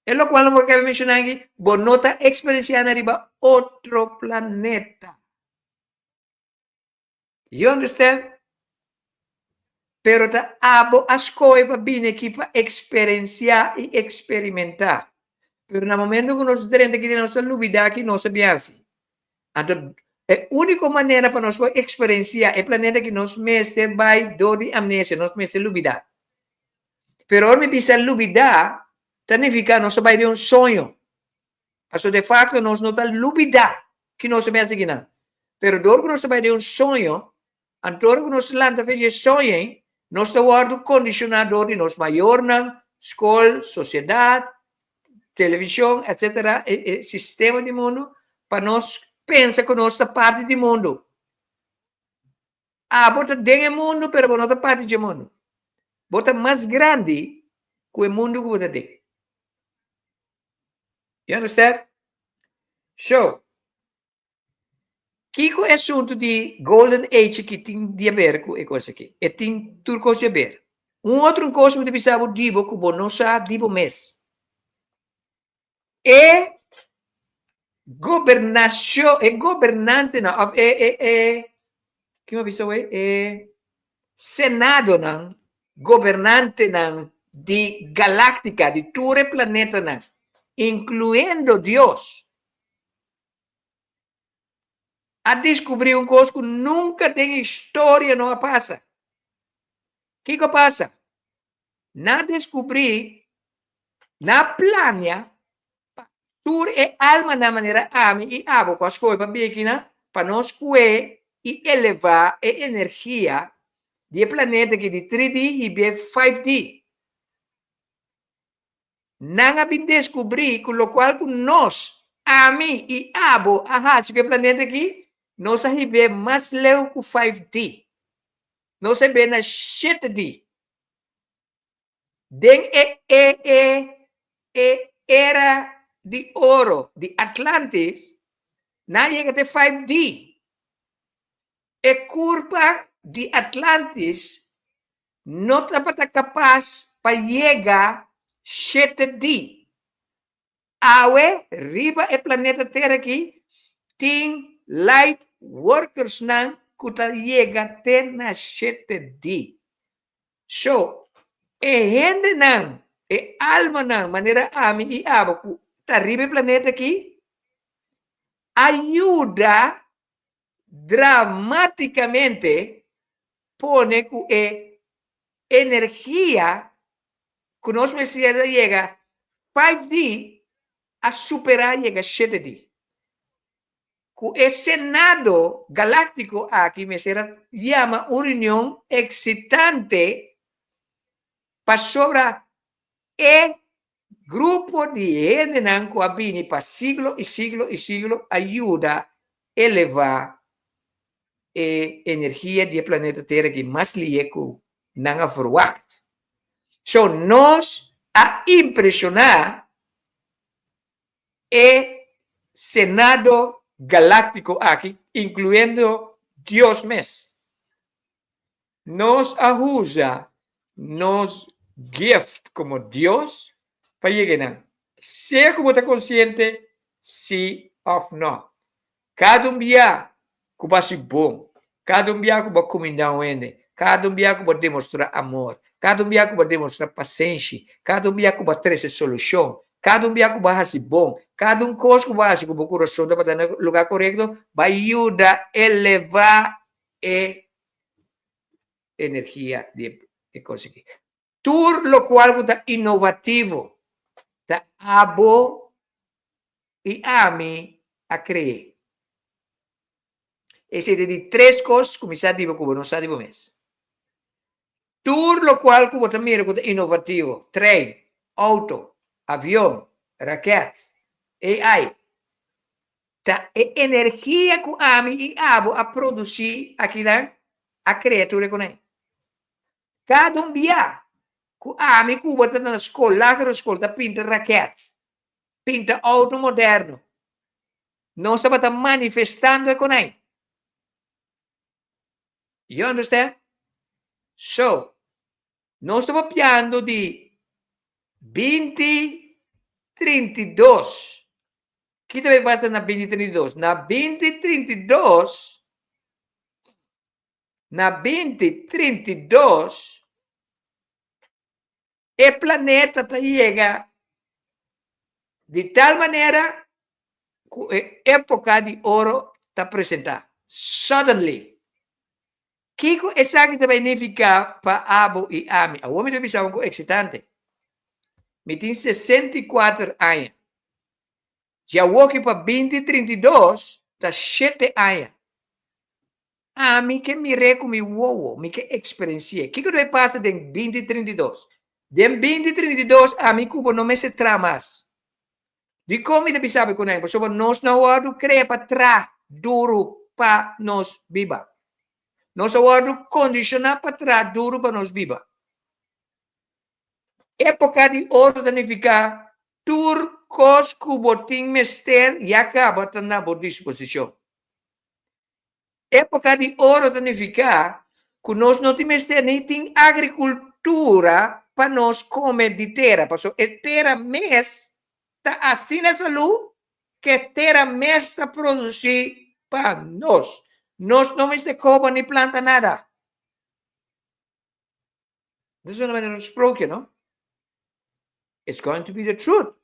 E lokual lo bo kebe menshoná aki, bo no ta eksperensiá na riba otro planeta. You understand? Pero ta abo a skohe pa bini aki pa eksperensiá i eksperimentá. Pero na momento ku nos drenta aki nos ta lubidá ki nos a bin hasi. Anto e úniko manera pa nos por eksperensiá e planeta aki nos mester bai dor di amnesia, nos mester lubidá. Pero ora mi bisa lubidá ta nifiká nos ta bai den un soño. Pasobra de facto nos no ta lubida ki nos ta bin hasi kinan. Pero dor ku nos ta bai den un soño, anto ora ku nos lanta fe di e soño ei, nos ta wòrdu kondishoná dor di nos mayornan, skol, sosiedat, televishon, etsetera, e e sistema di mundu, pa nos pensa ku nos ta parti di mundu. Abo ta den e mundu, pero bo no ta parti dje mundu. Bo ta mas grandi ku e mundu ku bo ta den. You understand? So, kiko e asuntu di Golden Age aki tin di haber ku e kos aki? E tin tur kos di haber. Un otro kos mi ta bisa bo di bo ku bo no sa di bo mes. E gobernashon, e gobernantenan òf e e e kiko mi a bisa awor? E senadonan, gobernantenan di galáktika, di tur e planetanan, inkluyendo Dios, a diskubrí un kos ku nunka den historia no a pasa. Kiko a pasa? Nan a deskubrí, nan a plania pa tur e almanan manera ami i abo ku a skohe pa bin akinan, pa nos kue i elevá e energia di e planeta aki di 3D hib'é 5D. Nan a bin deskubrí ku lokual ku nos, ami i abo, a hasi ku e planeta aki, nos a hib'é mas leu ku 5D. Nos a hib'é na 7D. Den e e e e era di oro di Atlantis, nan a yega te 5D. E kurpa di Atlantis no tabata kapas pa yega 7D. Awe riba e planeta Tera aki tin light workersnan ku ta yega te na 7D. So, e hendenan, e almanan manera ami i abo ku ta riba e planeta aki, a yuda dramaticamente pone ku e energia ku nos mester a yega 5D a superá yega 7D. Ku e Senado Galáktiko aki mester a yama un reunion eksitante pasobra e grupo di hendenan ku a bini pa siglo i siglo i siglo a yuda elevá e energia di e planeta Tera aki mas lihe ku nan a verwagt. So nos a impreshoná e Senado Galáktiko aki, inkluyendo Dios mes. Nos a usa nos gift komo Dios pa yega einan, sea ku bo ta konsiente si òf nò. Kada un bia ku bo hasi bon, kada un bia ku bo kumindá un hende, kada un bia ku bo demostrá amor, kada un bia ku bo demostrá pasenshi, kada un bia ku bo trese solushon, kada un bia ku bo hasi bon, kada un kos ku bo hasi ku bo kurason tabata na lugá korekto, bo a yuda elevá e energia di e kos aki. Tur lokual ku ta inovativo ta abo i ami a kre'é. Esei ta di tres kos ku mi sa di bo ku bo no sa di bo mes. Tur lokual ku bo ta mira ku ta inovativo, trein, outo, avion, raket, AI, ta e energia ku ami i abo a produsí akinan a krea tur e kuné. Kada un bia ku ami ku bo ta na skol, lagere skol, ta pinta raket, pinta outo moderno, nos tabata manifestando e konai. You understand? So, nos ta papiando di binti 32. Ki ta bay pasa na 2032? Na 2032, Na 2032 e planeta ta yega di tal manera ku e époka di oro ta presentá. Suddenly. Kiko esaki ta bai nifiká pa abo i ami? Awor mi ta bisa bo ku eksitante. Mi tin 64 aña. Djawoki pa 2032 ta shete aña. Ami ke mir'é ku mi wowo, mi ke eksperensi'é. Kiko debe pasa den 2032? Den 2032 ami ku bo no mester tra mas. Dikon mi ta bisa bo ku nan? Pasobra nos no a wòrdu krea pa tra duru pa nos biba. Nos a wòrdu kondishoná pa tra duru pa nos biba. Époka di oro ta nifiká tur kos ku bo tin mester ya kaba ta na bo disposishon. Époka di oro ta nifiká ku nos no tin mester ni tin agrikultura pa nos kome di tera, pasobra e tera mes ta asina salú ku e tera mes ta produsí pa nos. Nos no mester koba ni planta nada. This is una sprookje, no? It's going to be the truth.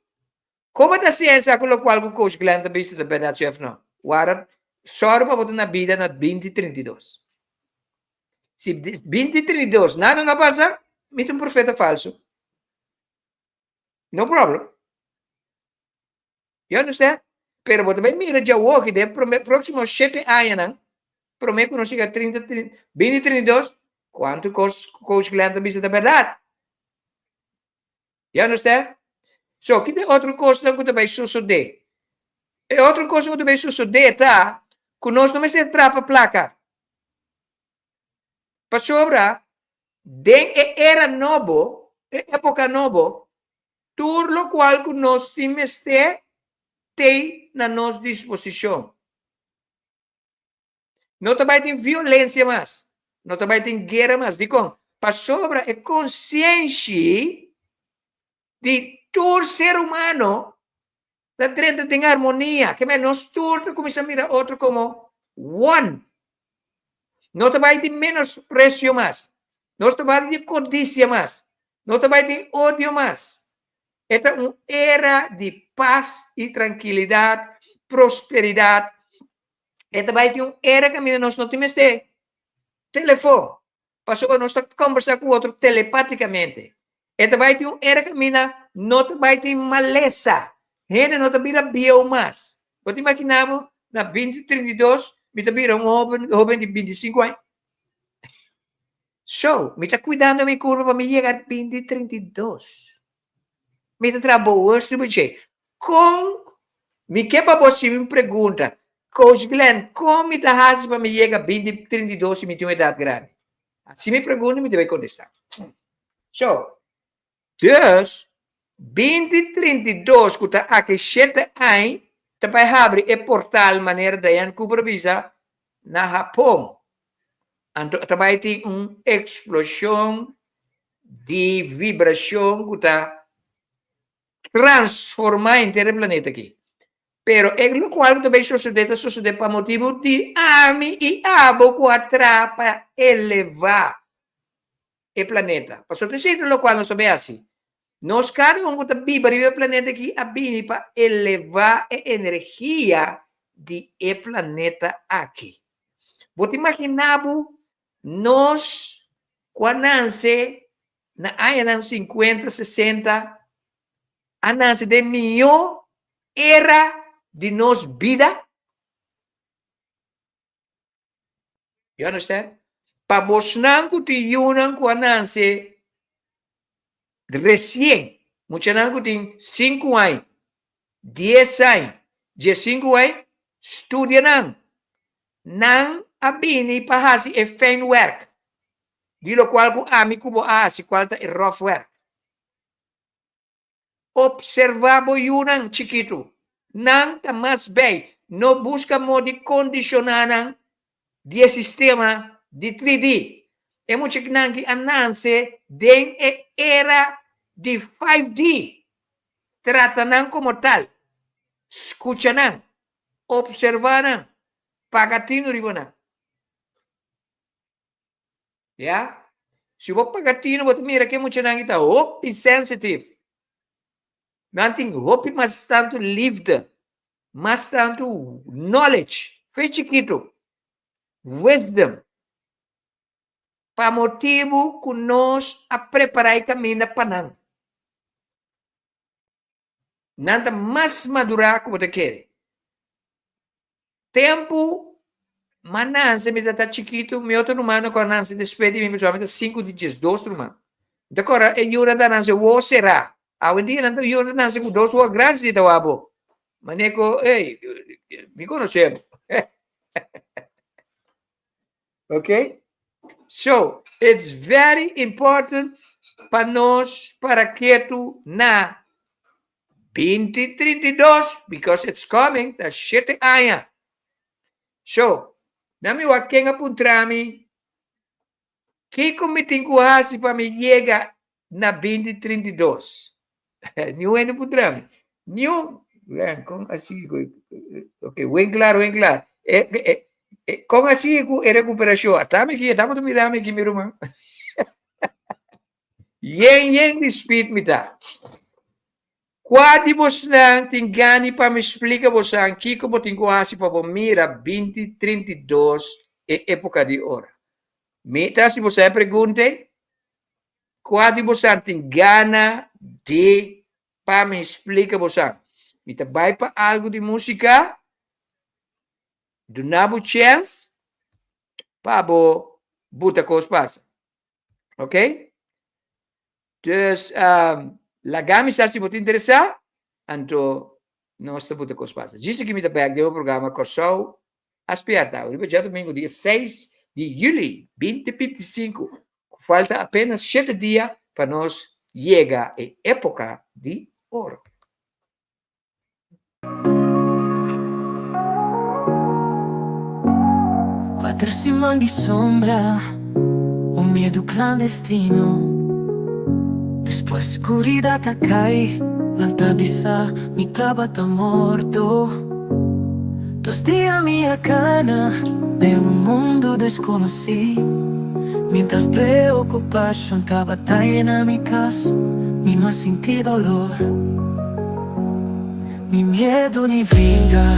Como ta siensia ku lokual ku Coach Glenn ta bisa ta bèrdat si òf no? Wara, sòru pa bo ta na bida na 2032. Si 2032 nada no pasa, mi ta un profeta falso. No problem. You understand? Pero bo ta bai mira djawoki den prome próximo shete añanan, prome ku nos yega 30, 2032, kuantu kos Coach Glenn ta bisa ta bèrdat. You understand? So, ki ta e otro kosnan ku ta bai sosodé? E otro kosnan ku ta bai sosodé ta ku nos no mester trapa plaka. Pasobra den e era nobo, e epoka nobo, tur lokual ku nos tin mester t'ei na nos disposishon. No ta bai tin violensia mas, no ta bai tin guera mas. Dikon? Pasobra e konsienshi di tur ser humano ta drenta den armonia. Ke men nos tur ta kuminsá mira otro komo one. No ta bai tin menospresio mas. No ta bai tin kodisia mas. No ta bai tin odio mas. E ta un era di pas i trankilidat, prosperidat. E ta bai tin un era kaminda nos no tin mester telefon, pasobra nos ta kombersá ku otro telepátikamente. E ta bai tin un era kaminda no ta bai tin malesa. Hende no ta bira bieu mas. Bo ta imaginá bo na 2032 mi ta bira un hoben, hoben di 25 aña? So, mi ta kuidando mi kurpa pa mi yega 2032. Mi ta traha bewust riba dje. Kon, mi ke pa bo hasi mi un pregunta, Coach Glenn, kon mi ta hasi pa mi yega 2032 si mi tin un edat grandi? Hasi mi pregunta mi ta bai kontestá. So, dus, 2032 ku ta aki shete aña ta bai habri e portal manera Diane Cooper a bisa na Hapon. Anto ta bai tin un eksploshon di vibrashon ku ta transformá henter e planeta aki. Pero e lokual ku ta bay sosodé ta sosodé pa motibu di ami i abo ku a traha pa elevá e planeta. Pasobra esei ta lokual nos ta bay hasi. Nos kada un ku ta biba riba e planeta aki a bini pa elevá e energia di e planeta aki. Bo ta imaginá bo nos ku a nanse na añanan sinkuenta, sesenta a nanse den mihó era di nos bida? You understand? Pa bosnan ku tin yunan ku a nanse resien, muchanan ku tin sinku aña, dies aña, diesinku aña, studia nan. Nan a bini pa hasi e fijn werk, di lokual ku ami ku bo a hasi kual ta e ròf werk. Observá bo yunan chikitu. Nan ta mas bei. No buska modo di kondishoná nan di e sistema di 3D. E muchanan ki a nanse den e era di 5D. Trata nan komo tal. Skucha nan. Observá nan. Paga tinu riba nan. Ya. Si bo paga tino bo ta mira ke muchanan ki ta hopi sensitive. Nan tin hopi mas tantu liefde, mas tantu knowledge, fe chikitu, wisdom. Pa motibu ku nos a prepara e kaminda pa nan. Nan ta mas madurá ku bo ta kere. Tempu m'a nanse mi ta ta chikitu, mi otro rumannan ku a nanse despues di mi, pasobra mi ta sinku di diesdos ruman. Mi ta kòrda e yunan ta nanse wowo será. Awendia nan ta yunan ta nanse ku dos wowo grandi si ta wak bo. Manera ku, ey, mi konosé bo. Ok? So, it's very important pa nos para ketu na 2032, because it's coming, ta shete aña. So, na mi wak ken a puntra mi, kiko mi tin ku hasi pa mi yega na 2032? Niun hende puntra mi. Niun. Len, kon a sigui ku Ok, wen klar, wen klar. E, e, e, kon a sigui ku e rekuperashon? Ata mi aki, ata bo ta mira mi aki, mi ruman. Yen, yen di speed mi ta. Kua di bosnan tin gani pa mi splika bosan kiko bo tin ku hasi pa bo mira 2032 e epoka di ora? Mi ta hasi bosan e pregunta ei. Kua di bosan tin gana di pa mi splika bosan? Mi ta bai pa algu di musika, duna bo chèns pa bo buta kos pasa. Ok? Dus, laga mi sa si bo ta interesá, anto nos ta buta kos pasa. Djis aki mi ta bèk den bo programa Kòrsou a Spièrta. Riba djadumingu dia seis di yüli 2025 Ku falta apenas shete dia pa nos yega e époka di oro. Kuater siman di sombra, un miedu klandestino. Despues skuridat a kai, nan ta bisa mi tabata morto. Dos dia mi a kana den un mundu deskonosí. Mientras preokupashon tabata yena mi kas, mi no a sinti dolor, ni miedu ni bringa.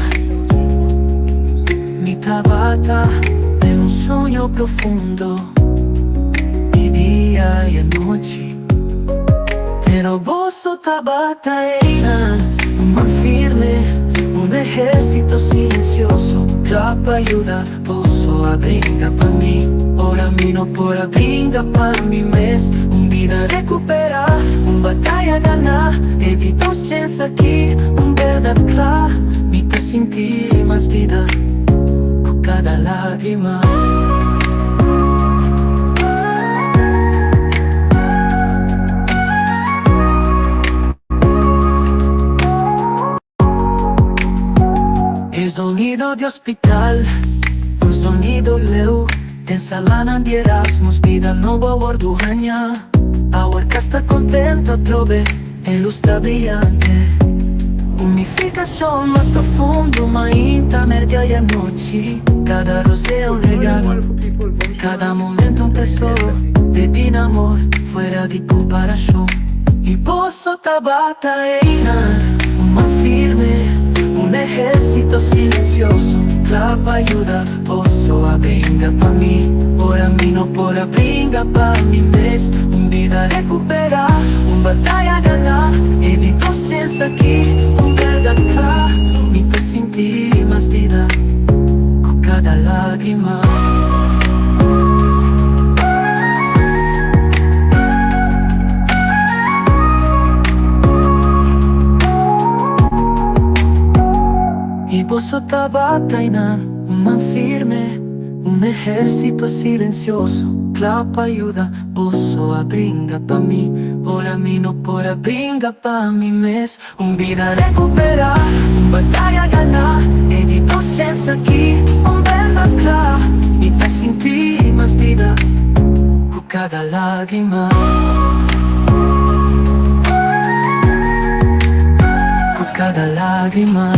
Mi tabata den un soño profundo di dia i anochi. Pero boso tabata einan, un man firme, un ehérsito silensioso, kla pa yuda. Boso a bringa pa mi, ora mi no por a bringa pa mi mes. Un bida rekuperá, un bataya ganá, e di dos chens aki, un bèrdat kla, mi ta sinti mas bida ku kada lágrima. E zonido di hospital, un zonido leu Den salanan di Erasmus, bida nobo a wordu haña Awor cas ta contento atrobe, e luz ta briyante. Un nifikashon mas profundo mainta, merdia i anochi. Kada rosea un regalo, kada momento un tesoro Debí na amor fuera di komparashon. I boso tabata einan, un man firme, un ehérsito silensioso kla pa yuda. Boso a bringa pa mi, ora mi no por a bringa pa mi mes. Un bida rekuperá, un bataya ganá, e di dos chens aki, un bèrdat kla. Mi ta sinti mas bida ku kada lágrima. I boso tabata einan, un man firme, un ehérsito silensioso, kla pa yuda. Boso a bringa pa mi, ora mi no por a bringa pa mi mes. Un bida rekuperá, un bataya ganá, e di dos chèns aki, un bèrdat kla. Mi ta sinti mas bida ku kada lágrima. Ku kada lágrima.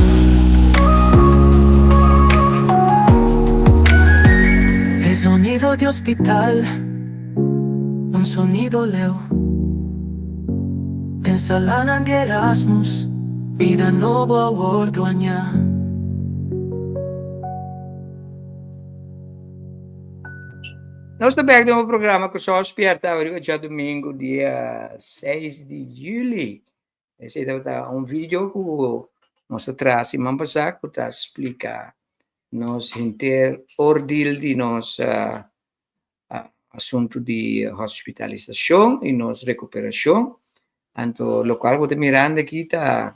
E zonido di hospital, un zonido leu. Den salanan di Erasmus, bida nobo a wordo aña. Nos ta bek den un programa ku Sol Spierta ariba djadumingu dia 6 di juli. Esei tabata un video ku nos ta traha siman pasá ku ta splika nos henter ordil di nos asuntu di hospitalisashon i nos rekuperashon. Anto lokual bo ta mirando aki ta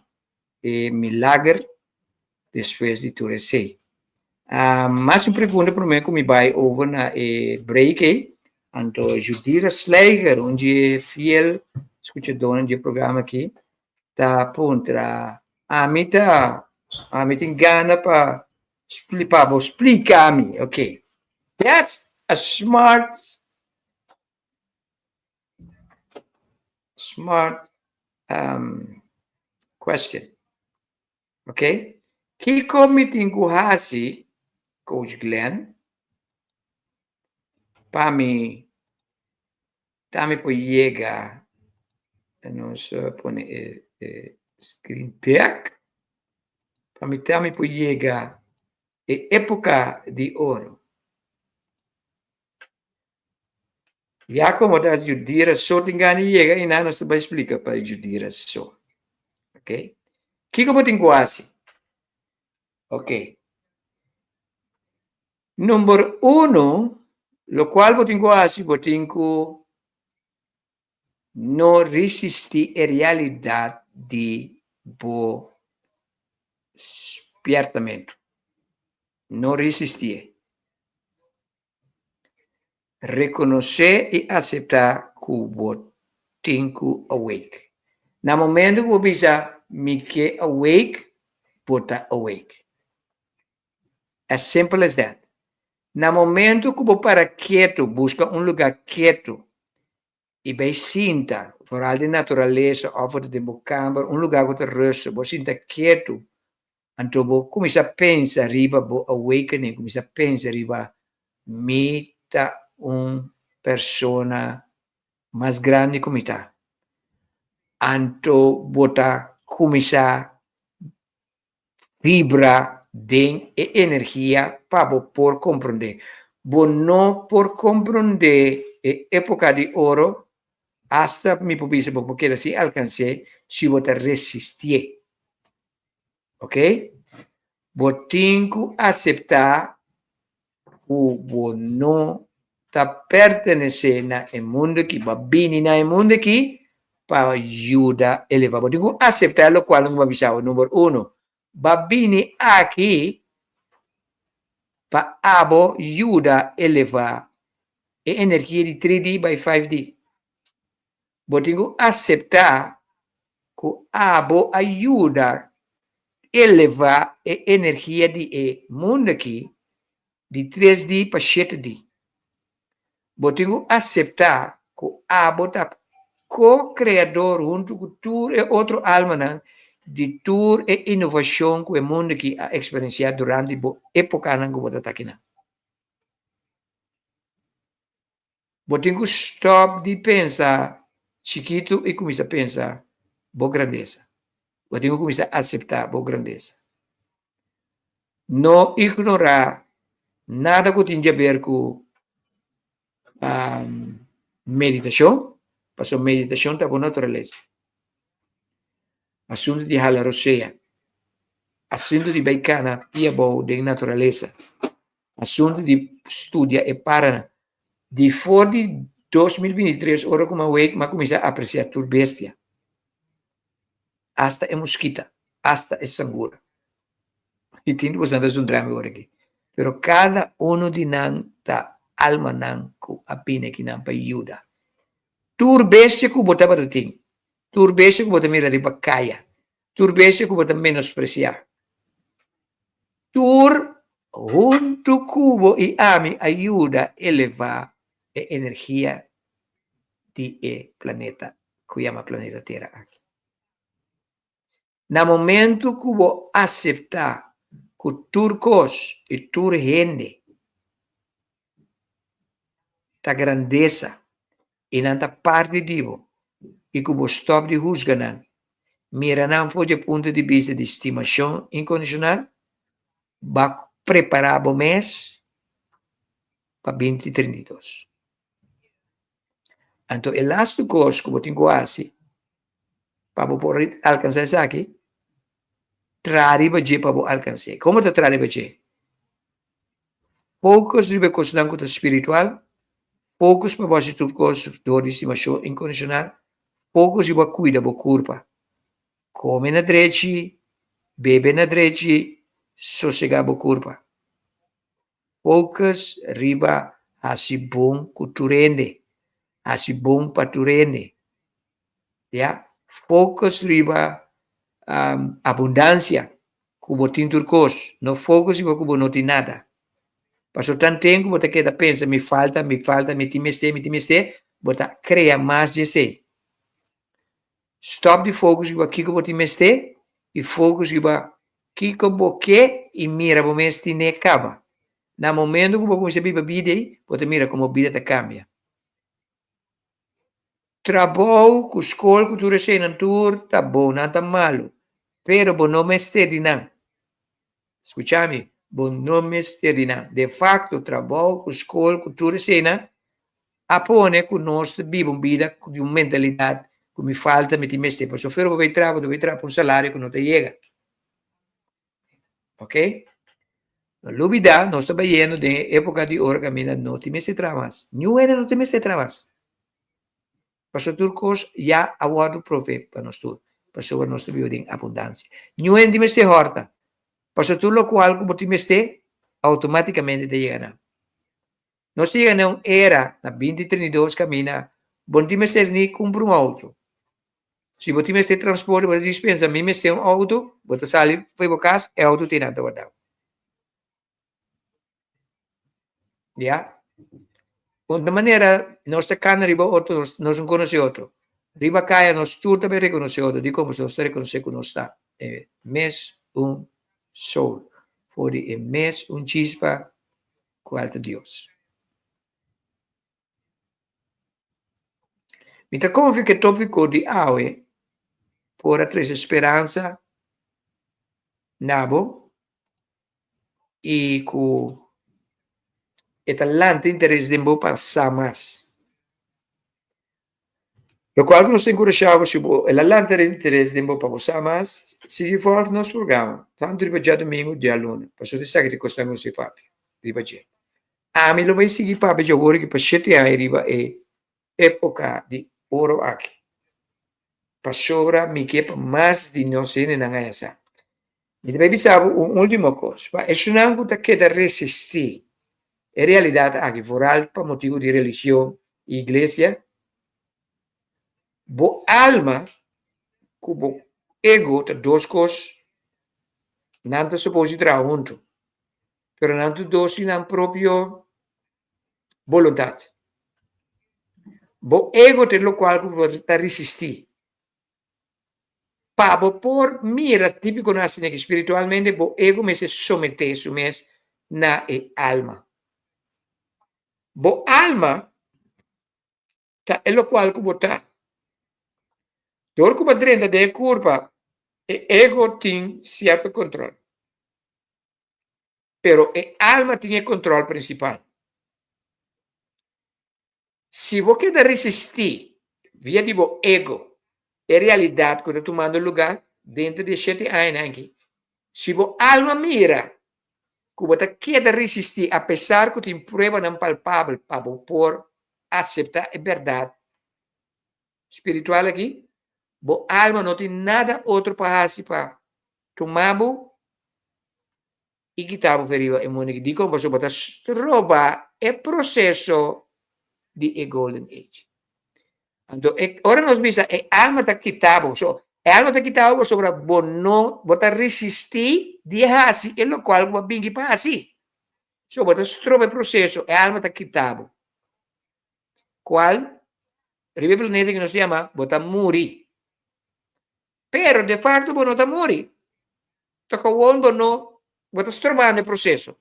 e milager despues di tur esei. Mas un pregunta promé ku mi bai over na e break ei. Anto Judira Slijger, un di e fiel skuchadónan di e programa aki, ta puntra, Ami ta, ami tin gana pa pa bo splika mi. Ok, that's a smart, smart um, question. Ok, kiko mi tin ku hasi, Coach Glenn, pa mi ta mi por yega, nos pone e, e screen bek, pa mi ta mi por yega e época di oro. Ya como ta Judira so tin gana di yega einan nos ta bai splika pa Judira so. Ok. Kiko bo tin ku hasi? Ok. Number uno, lokual bo tin ku hasi, bo tin ku no risistí e realidat di bo spièrtamentu. No risistié. Rekonosé i aseptá ku bo tin ku awake. Na momentu ku bo bisa mi ke awake, bo ta awake. As simple as that. Na momentu ku bo para ketu, buska un lugá ketu i bai sinta, foral den naturalesa òf den bo kamber, un lugá ku ta rustig, bo sinta ketu Anto bo kuminsá pensa riba bo awakening, kuminsá pensa riba mi ta un persona mas grandi ku mi ta. Anto bo ta kuminsá vibra den e energia pa bo por komprondé. Bo no por komprondé e époka di oro, asta mi por bisa bo por keda sin alkans'é si bo ta resistié. Ok? Bo tin ku aseptá ku bo no ta pertenesé na e mundu aki. Bo a bini na e mundu aki pa yuda elevá. Bo tin ku aseptá lokual ku bo a bisa bo. Number uno, bo a bini aki pa abo yuda elevá e energia di 3D bai 5D. Bo tin ku aseptá ku abo a yuda elevá e energia di e mundu aki di 3D pa 7D. Bo tin ku aseptá ku abo ta ko-kreador huntu ku tur e otro almanan di tur e inovashon ku e mundu aki a eksperensiá durante bo épokanan ku bo ta akinan. Bo tin ku stòp di pensa chikitu i kuminsá pensa bo grandesa. Bo tin ku kuminsá aseptá bo grandesa. No ignorá nada ku tin djaber ku meditashon, pasobra meditashon ta bo naturalesa. Asuntu di hala rosea, asuntu di bai kana pia abou den naturalesa, asuntu di studia e paranan. Di for di 2023 ora ku mi a wek mi a kuminsá apresiá tur bestia, asta e muskita, asta e sangura. I tin di boso ta zundra mi ora aki. Pero kada uno di nan ta almanan ku a bini akinan pa yuda. Tur bestia ku bo tabata tin, tur bestia ku bo ta mira riba kaya, tur bestia ku bo ta menospresiá, tur huntu ku bo i ami a yuda elevá e energia di e planeta ku yama planeta Tera aki. Na momentu ku bo aseptá ku tur kos i tur hende ta grandesa i nan ta parti di bo i ku bo stòp di husga nan, mira nan for di e punto di bista di stimashon inkondishonal, bo a prepará bo mes pa binti 32. Anto e lastu kos ku bo tin ku hasi pa bo por alkansá esaki, traha riba dje pa bo alkans'é. Komo ta traha riba dje? Focus riba e kosnan ku ta spiritual, focus pa bo hasi tur kos dor di stimashon inkondishonal, focus riba kuida bo kurpa. Kome na drechi, bebe na drechi, sosegá bo kurpa. Focus riba hasi bon ku tur hende, hasi bon pa tur hende. Ya, focus riba abundansia, ku bo tin tur kos, no focus riba ku bo no tin nada. Pasobra tanten ku bo ta keda pensa mi falta, mi falta, mi tin mester, mi tin mester, bo ta krea mas di esei. Stop di focus riba kiko bo tin mester i focus riba kiko bo ke i mira bo mes tine kaba. Na momento ku bo kuminsá biba bida ei, bo ta mira komo bida ta kambia. Trabou ku skol ku tur eseinan tur ta bon, nan ta malu, pero bo no mester di nan. Skucha mi, bo no mester di nan. De fakto, trabou ku skol ku tur eseinan a pone ku nos ta biba un bida di un mentalidat ku mi falta, mi tin mester. Pasobra ora bo bai traha, bo ta bai traha pa un salario ku no ta yega. Ok? No lubida, nos ta bayendo den e época di ora caminda no tin mester traha mas. Niun hende no tin mester traha mas. Pasobra tur cos ya a wordo prove pa nos tur. Pasobra nos ta biba den abundancia. Niun hende tin mester horta. Pasobra tur locual cu bo tin mester, automaticamente ta yega nan. Nos ta yega na un era, na binti 32 caminda, bo no tin mester ni cumpra un auto. Si bo tin mester transporte, bo ta dispensa, mi mester un auto, bo ta sali for bo cas, e auto tin nan ta warda. Ya. Un manera, nos ta cana riba otro, nos, nos no conoce otro. Riba caya nos tur ta bay reconoce otro, dicon? Pasobra nos ta reconoce cu nos ta e mes un soul, for di e mes un chispa cual ta Dios. Mi ta konfia ku e tópiko di awe por a trese speransa na bo i ku e ta lanta interes den bo pa sa mas. Lokual ku nos ta enkurashá bo si bo el a lanta interes den bo pa bo sa mas, sigui vòlg nos programa, tantu riba djadumingu djaluna, pasobra esaki ta kosnan ku nos ta papia riba dje. Ami lo bai sigui papia dje ora ki pa shete aña riba e epoka di oro aki, pasobra mi ke pa mas di nos hendenan haña sa. Mi ta bai bisa bo un ultimo kos, pa esunnan ku ta keda resistí e realidat aki, foral pa motibu di religion i iglesia, bo alma ku bo ego ta dos kos, nan ta supos di traha huntu, pero nan tur dos tin nan propio boluntat. Bo ego ta e lokual ku bo ta resistí. Pa bo por mira típikonan asina aki spiritualmente, bo ego mester someté su mes na e alma. Bo alma ta e lokual ku bo ta. Dor ku bo a drenta den e kurpa, e ego tin sierto kontrol. Pero e alma tin e kontrol prinsipal. Si bo keda resistí via di bo ego e realidat ku ta tumando lugá denter di e shete añanan aki, si bo alma mira ku bo ta keda resistí apesar ku tin pruebanan palpabel pa bo por aseptá e bèrdat spiritual aki, bo alma no tin nada otro pa hasi pa tuma bo i kita bo riba e mundu aki. Dikon? Pasobra bo ta stroba e proseso di e Golden Age. Anto, e, ora nos bisa e alma ta kita bo, so, e alma ta kita bo pasobra bo no, bo ta resistí di hasi e lokual ku bo a bingi pa hasi. So, bo ta stroba e proseso, e alma ta kita bo. Kual, riba e planeta ku nos yama, bo ta muri. Pero de facto bo no ta muri. Ta gewoon bo no, bo ta strobando e proceso.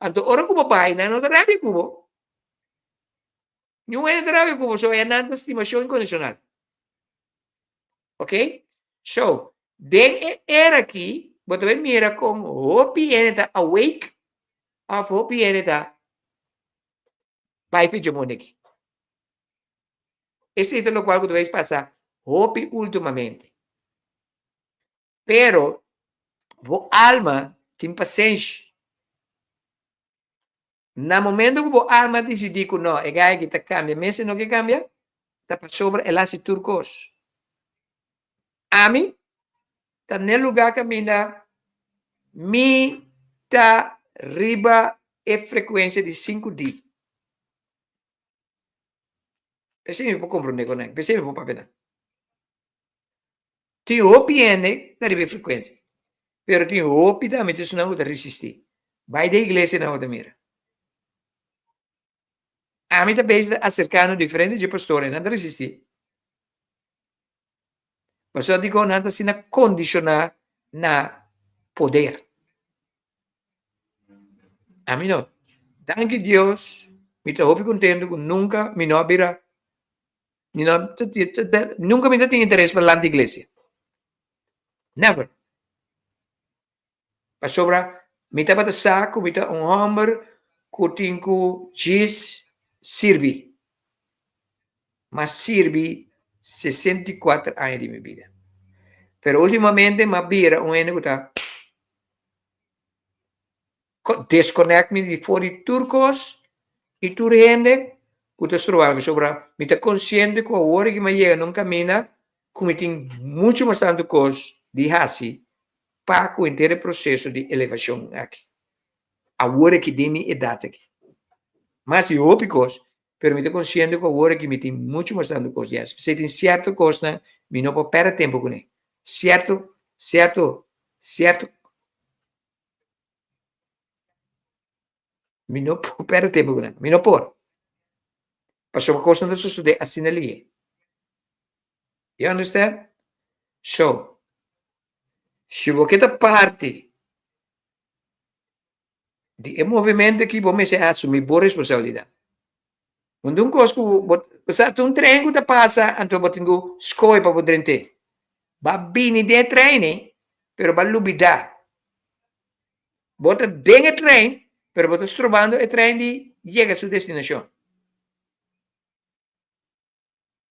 Anto ora ku bo bai, nan no ta rabia ku bo. Niun hende ta rabia ku bo, so e nan ta stimacion incondicional. Ok? So, den e era aki, bo ta bai mira kon hopi hende ta awake of hopi hende ta bai fi dje mundu aki. Esei ta lokual ku ta bai pasa hopi últimamente. Pero bo alma tin pasenshi. Na momento ku bo alma disidí ku no, e gai aki ta kambia mes e no ke kambia, ta pasobra el hasi tur kos. Ami ta n'e lugá kaminda mi ta riba e frekuensia di 5D. P'esei mi por komprondé ku nan, p'esei mi por papia nan. Tin hopi hende ta riba e frekuensia, pero tin hopi tambe ta esunnan ku ta resistí. Bai den iglesianan bo ta mira. Ami ta bezig ta aserká na diferente dje pastornan, nan ta resistí. Pasobra dikon nan ta asina kondishoná na poder. Ami no. Danki Dios, mi ta hopi contento cu nunca mi no a bira, mi no, nunca mi ta tin interes pa lanta iglesia. Never. Pasobra mi tabata sa cu mi ta un homber cu tin cu djis sirbi. M'a sirbi 64 aña di mi bida. Pero ultimamente m'a bira un hende cu ta Desconnect mi di for di tur cos y tur hende cu ta stroba mi. Sobra mi ta consciente cu awor aki mi a yega na un camina cu mi tin mucho mas tanto cos di haci pa cu henter e proceso di elevacion aki. Awor aki den mi edad aki. Mas di hopi cos, pero mi ta consciente cu awor aki mi tin mucho mas tanto cos di haci. P'esei tin cierto cosnan mi no por perde tempo cune. Cierto, cierto, cierto. Mi no por perde tempo ku nan. Mi no por. Pasobra kosnan ta sosodé asina lihe. You understand? So, si bo ke ta parti di e movimento aki, bo mester asumí bo responsabilidat. Un kos ku bo, bo sa, ta un tren ku ta pasa, anto bo tin ku skohe pa bo drent'é. Bo a bini den e trein ei, pero bo a lubidá. Bo ta den e trein, pero bo ta strobando e trein di yega su destinashon.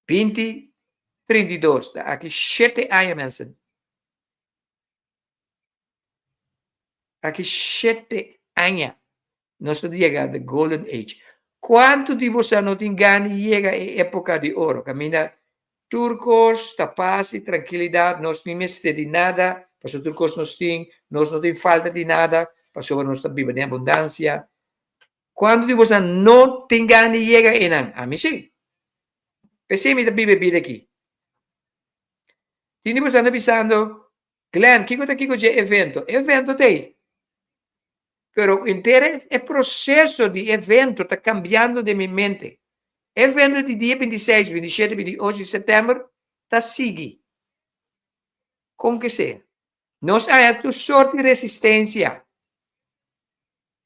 20, 32, ta aki shete aña mensen. Aki shete aña nos ta yega the golden age. Kuantu di boso no tin gana di yega e epoka di oro? Kaminda tur kos ta pas i trankilidat, nos ni mester di nada, pasobra tur kos nos tin, nos no tin falta di nada, pasobra nos ta biba den abundansia. Kuantu di boso no tin gana di yega einan? Ami si. P'esei mi ta biba e bida aki. Tin di boso ta bisando, Glenn, kiko ta kiko dje evento? E evento ta ei. Pero inter e proceso di evento ta cambiando den mi mente. E evento di dia 26, 27, 28 di september ta sigui. Kon ke sea. Nos a haña tur sort di resistensia,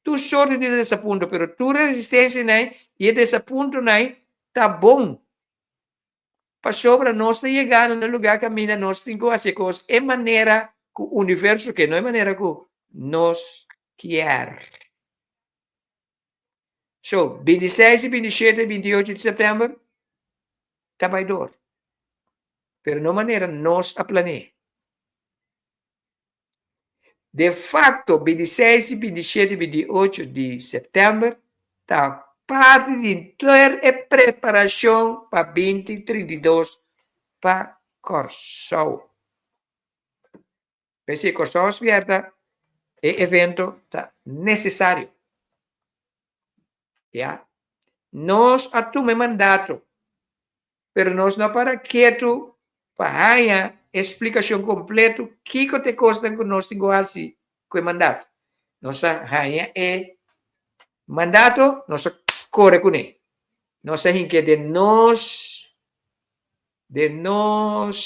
tur sort di desapunto, pero tur e resistensianan i e desapuntonan ta bon. Pasobra nos ta yegando na lugá kaminda nos tin ku hasi e kos e manera ku universo ke, no e manera ku nos kier. So, bintiseis i bintishete i bintiocho di sèptèmber ta bai dor. Pero no manera nos a plane'é. De facto, bintiseis i bintishete i bintiocho di sèptèmber ta parti di henter e preparashon pa binti 32 pa Kòrsou. P'esei Kòrsou a spierta, e evento ta nesesario. Ya. Nos a tuma e mandato, pero nos no a para ketu pa haña e splikashon kompleto kiko ta e kosnan ku nos tin ku hasi ku e mandato. Nos a haña e mandato, nos a kore kuné. Nos a hink'é den nos den nos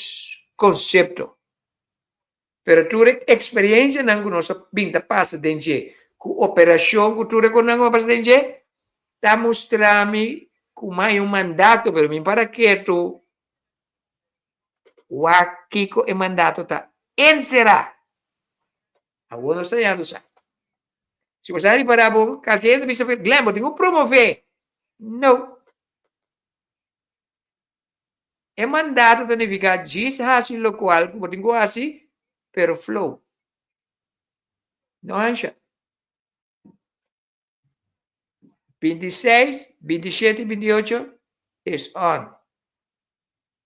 konsepto. Pero tur e experiencianan cu nos a bin ta pasa den dje, cu operacion cu tur e cosnan cu a pasa den dje, ta mustra mi cu mi hay un mandato, pero mi para ketu wak kico e mandato ta encera. Awor nos ta yando sa. Si bo sa ripara bo, kalke hende bisa, Glenn, bo tin cu promove. No. E mandato ta nifiká djis hasi lokual ku bo tin ku hasi, pero flow. No ansha. 26, 27 i 28 is on.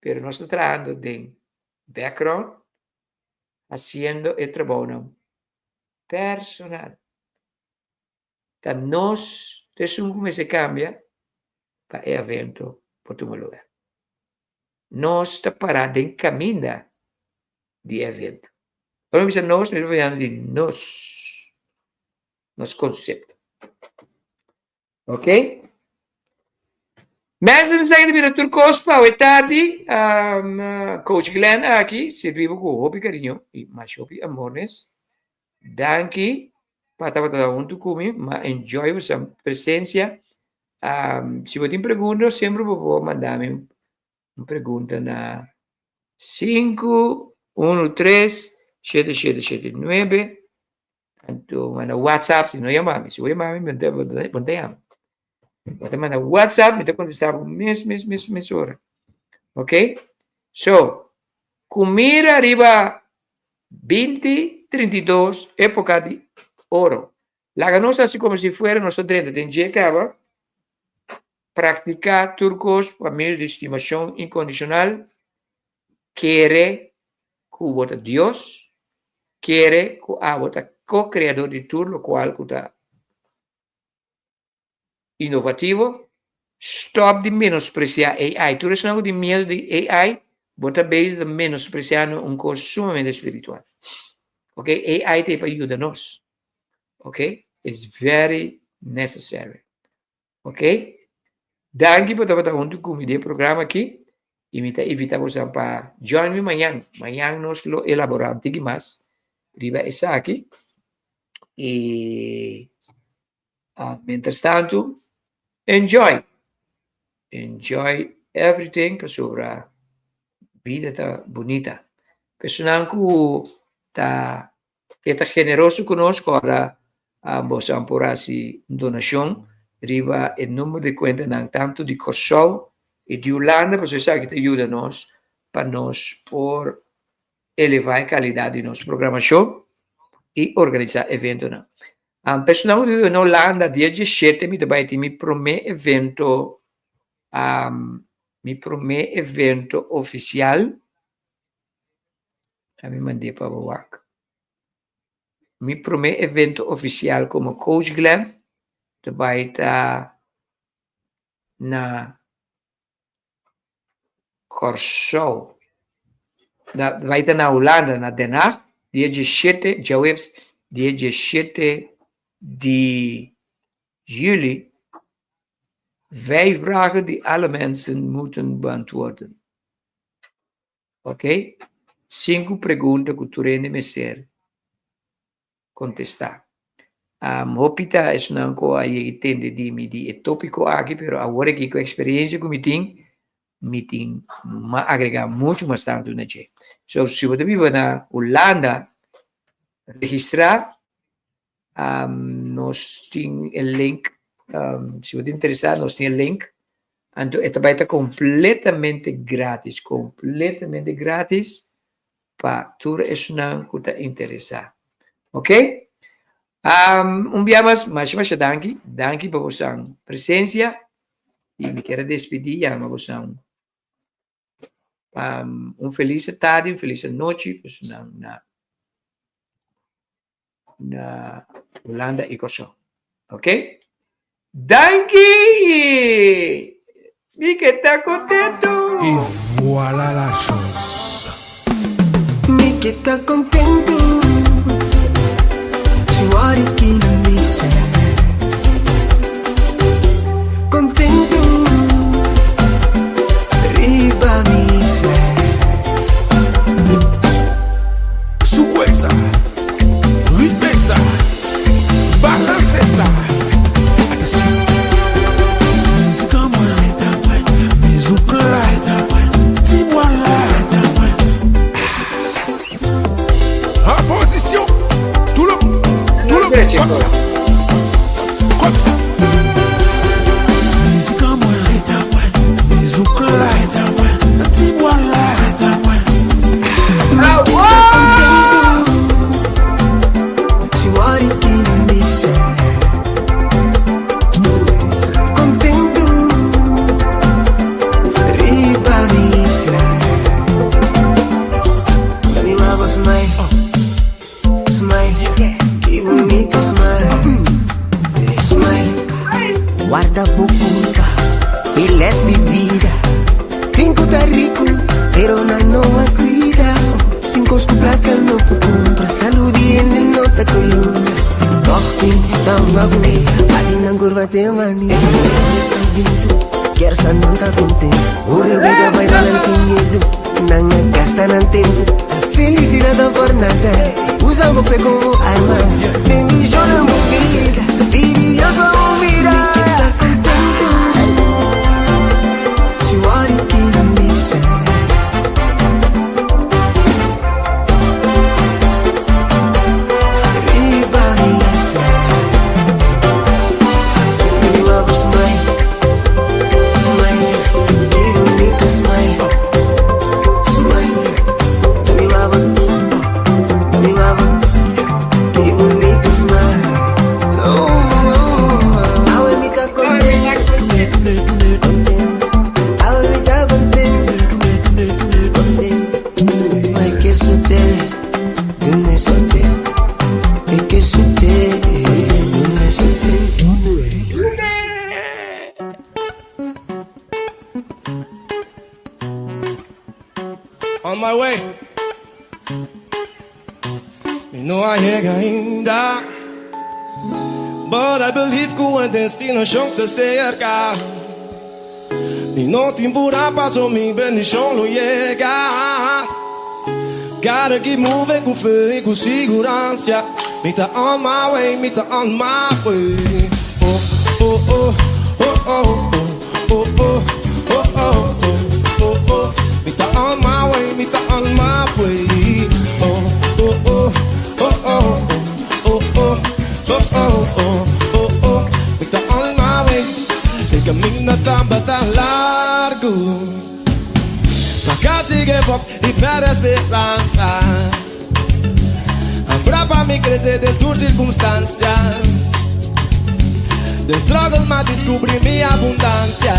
Pero nos ta trahando den background, hasiendo e trabounan personal. Ta nos ta esun ku mester kambia pa e evento por tuma lugar. Nos ta pará den kaminda di e evento. Ora mi bisa nos, mi ta papiando di nos, nos konsepto. Ok? Mensen, mi sa ki ta bira tur kos pa awe tardi. Um, Coach Glenn aki, sirbi bo ku hopi kariño i masha hopi amor mes. Danki pa tabata huntu ku mi, m'a enjoy boso presencia. Um, si bo tin pregunta, semper bo por manda mi un pregunta na 513 7779. Anto manda WhatsApp, si no yama mi. Si bo yama mi, bo ta yama. Bo ta manda WhatsApp, mi ta kontestá bo mes, mes, mes, mes ora. Ok? So, ku mira riba 20, 32, époka di oro. Laga nos hasi komo si fuera nos a drenta den dje kaba, praktiká tur kos pa medio di stimashon inkondishonal, kere ku bo ta Dios, kere ku abo ta ko-kreador di tur lokual ku ta Inovativo, Stop di menospresiá AI. Tur esnan ku tin miedu di AI, bo ta bezig ta menospresiando un kos sumamente spiritual. Ok, AI ta pa yuda nos. Ok, it's very necessary. Ok, danki pa tabata huntu ku mi den e programa aki i mi ta invitá boso pa join mi mañan. Mañan nos lo elaborá un tiki mas riba esaki i Ah, mientras tanto, enjoy. Enjoy everything pasobra bida ta bunita. Personan ku ta ke ta generoso ku nos kòrda ah, boso por hasi un donashon riba e number di kuentanan tantu di Kòrsou i di Hulanda pasobra esaki ta yuda nos pa nos por elevá e kalidat di nos programashon i organisá eventonan. Um, personal ku vive na Holanda, dia 17 mi ta bai tin mi promé evento, um, mi promé evento ofisial. A mi mand'é pa bo wak. Mi promé evento ofisial komo Coach Glenn ta bai ta na Kòrsou. Na bai ta na Hulanda, na Den Haag, dia diesshete, djaweps dia diesshete di juli. Vijf vragen die alle mensen moeten beantwoorden. Oké? Sinku pregunta ku tur hende mester kontestá. Hopi ta esnan ku a yega tende di mi di e tópiko aki, pero awor aki ku eksperensia ku mi tin, mi tin m'a agregá muchu mas tantu na dje. So, si bo ta biba na Hulanda, registrá, nos tin e link, si bo ta interesá nos tin e link, anto e ta bai ta kompletamente grátis, kompletamente grátis pa tur esnan ku ta interesá. Ok? Un bia mas, masha masha danki, danki pa bosan presensia i mi kier a despedí yama bosan un felis tardi, un felis anochi, bosonan na na Hulanda i Kòrsou. Ok? Danki! Mi ke ta kontentu! Et voilà la chose. Mi ke ta kontentu Si wòrdu ki nan bisa Kontentu Riba mi isla. Souwe sa, ritme sa, balanse sa. Atansyon. Mizik an mwen, se ta mwen. Mizik la, se ta mwen. Ti bwa la, se ta mwen. An pozisyon, tou le, tou le, kòm sa. Kòm sa. Mizik an mwen, se ta mwen. Mizik la, se ta mwen. Ti bwa la, se ta mwen. Warda bo culpa, e les di vida. Tin cu ta rico, pero nan no a cuida. Tin cos cu placa no por cumpra, salud di hende no ta coyunta. Toch tin ta un abu, bati nan curva te manisi. Kier sa nan ta contento, ora wega bai da nan tin miedo, nan a gasta nan tempo. Felicidad ta por nada, usa bo fe como arma. Bendiciona bo vida, pidi Dios pa bo mira. Mi ta contento, si wòrdu ki nan bisa. Riba mi isla. Riba bo smile, smile, ki bunita smile, smile. Riba bo, riba bo, ki bunita smile. Oh, oh, awe mi ta contento, awe mi ta contento, contento. Ay, que sote, dune sote, ay, que sote, dune sote. On my way. Mi no a yega ainda. But I believe ku e destinashon ta serka. Mi no tin pura paso mi bendishon lo yega. Gotta keep moving ku fe i ku siguransia. Mi ta on my way, mi ta on my way. Oh, oh, oh, oh, oh, oh, oh, oh, oh, oh, oh, oh. Mi ta on my way, mi ta on my way. Oh, oh, oh, oh, oh, oh, oh, oh, oh, oh, oh, oh. Mi ta on my way. E kaminda tabata largu. Ma kasi give up i pèrdè speransa. Abra pa mi krese den tur sirkunstansia. Den struggle m'a diskubrí mi abundansia.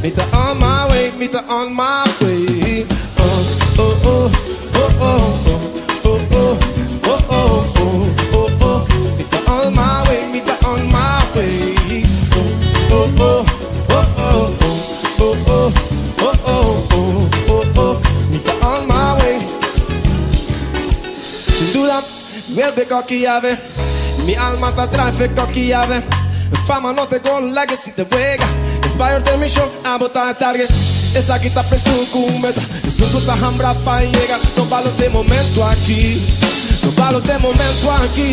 Mi ta on my way, mi ta on my way. Oh, oh, oh, oh, oh, oh, oh, oh, oh, oh, oh, oh. Mi ta on my way, mi ta on my way. Oh, oh, oh, oh, oh, oh, oh, oh, oh, oh, oh, oh. Mi ta on my way. Sin duda, vuelve cocky ave. Mi alma ta drive cocky ave. Fama no te gol, legacy te wega. Inspired te mission, abo ta target. Esaki ta pa esun ku meta, esun ku ta hambra pa yega. No balotá e momento aki, no balotá e momento aki.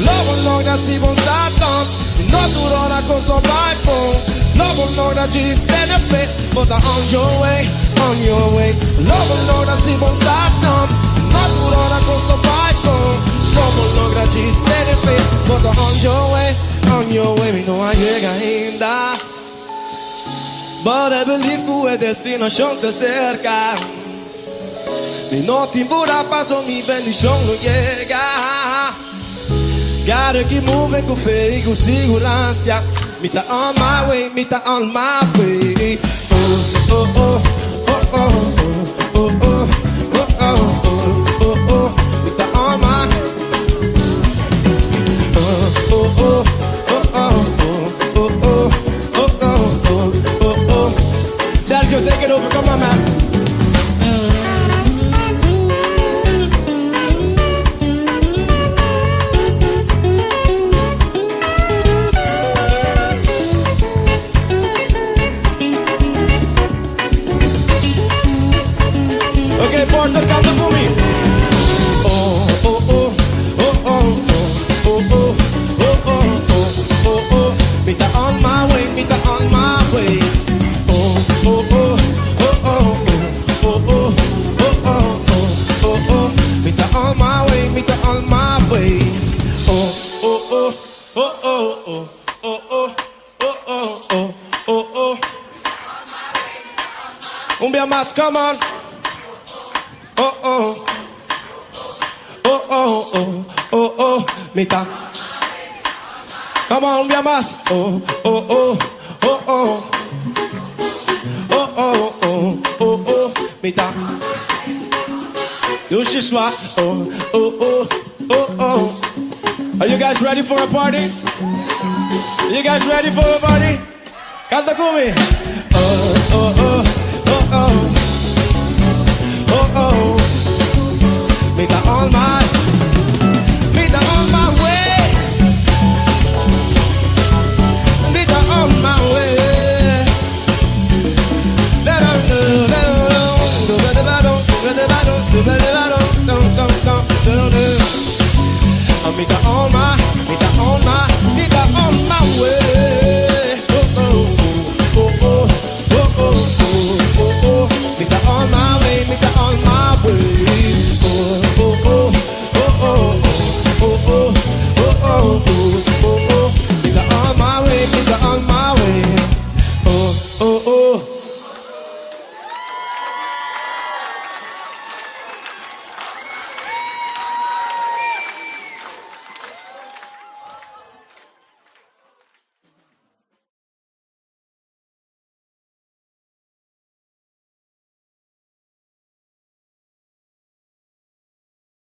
Lo bo logra si bo start up, no tur ora kos lo bai bon. Lo bo logra djis tene fe, bo ta on your way, on your way. Lo bo logra si bo start up, no tur ora kos lo bai bon. Lo bo logra djis tene fe, bo ta on your way, on your way. Mi no a yega ainda, but I believe ku e destinashon ta serka. Mi no tin purá paso mi bendishon lo yega. Gotta keep moving ku fe i ku siguransia. Mi ta on my way, mi ta on my way. Oh, oh, oh, oh, oh, oh, oh, oh, oh, oh, oh, oh. Mi ta on my. Oh, oh, oh, oh, oh, oh, oh, oh, oh, oh, oh, oh. Sergio, take it over. Come on, man. Okay, Porter, kanta ku mi. Oh, oh, oh, oh, oh, oh, oh, oh, oh, oh, oh, oh. Mi ta on my way, mi ta on my way. Oh, oh, oh, oh, oh, oh, oh, oh, oh, oh, oh, oh. Mi ta on my way, mi ta on my way. Oh, oh, oh, oh, oh, oh, oh, oh, oh, oh, oh, oh, oh. Un bia mas, come on. Oh, oh. Oh, oh, oh, oh, oh, mi ta. Come on, un bia mas. Oh, oh, oh, oh, oh. Oh, oh, oh, oh, oh, mi ta. Dushi swa. Oh, oh, oh, oh, oh. Are you guys ready for a party? You guys ready for a party? Kanta ku mi. Oh, oh, oh, oh, oh. Oh, oh. Mi ta on my, mi ta on my way. Mi ta on my way. Mi ta on my.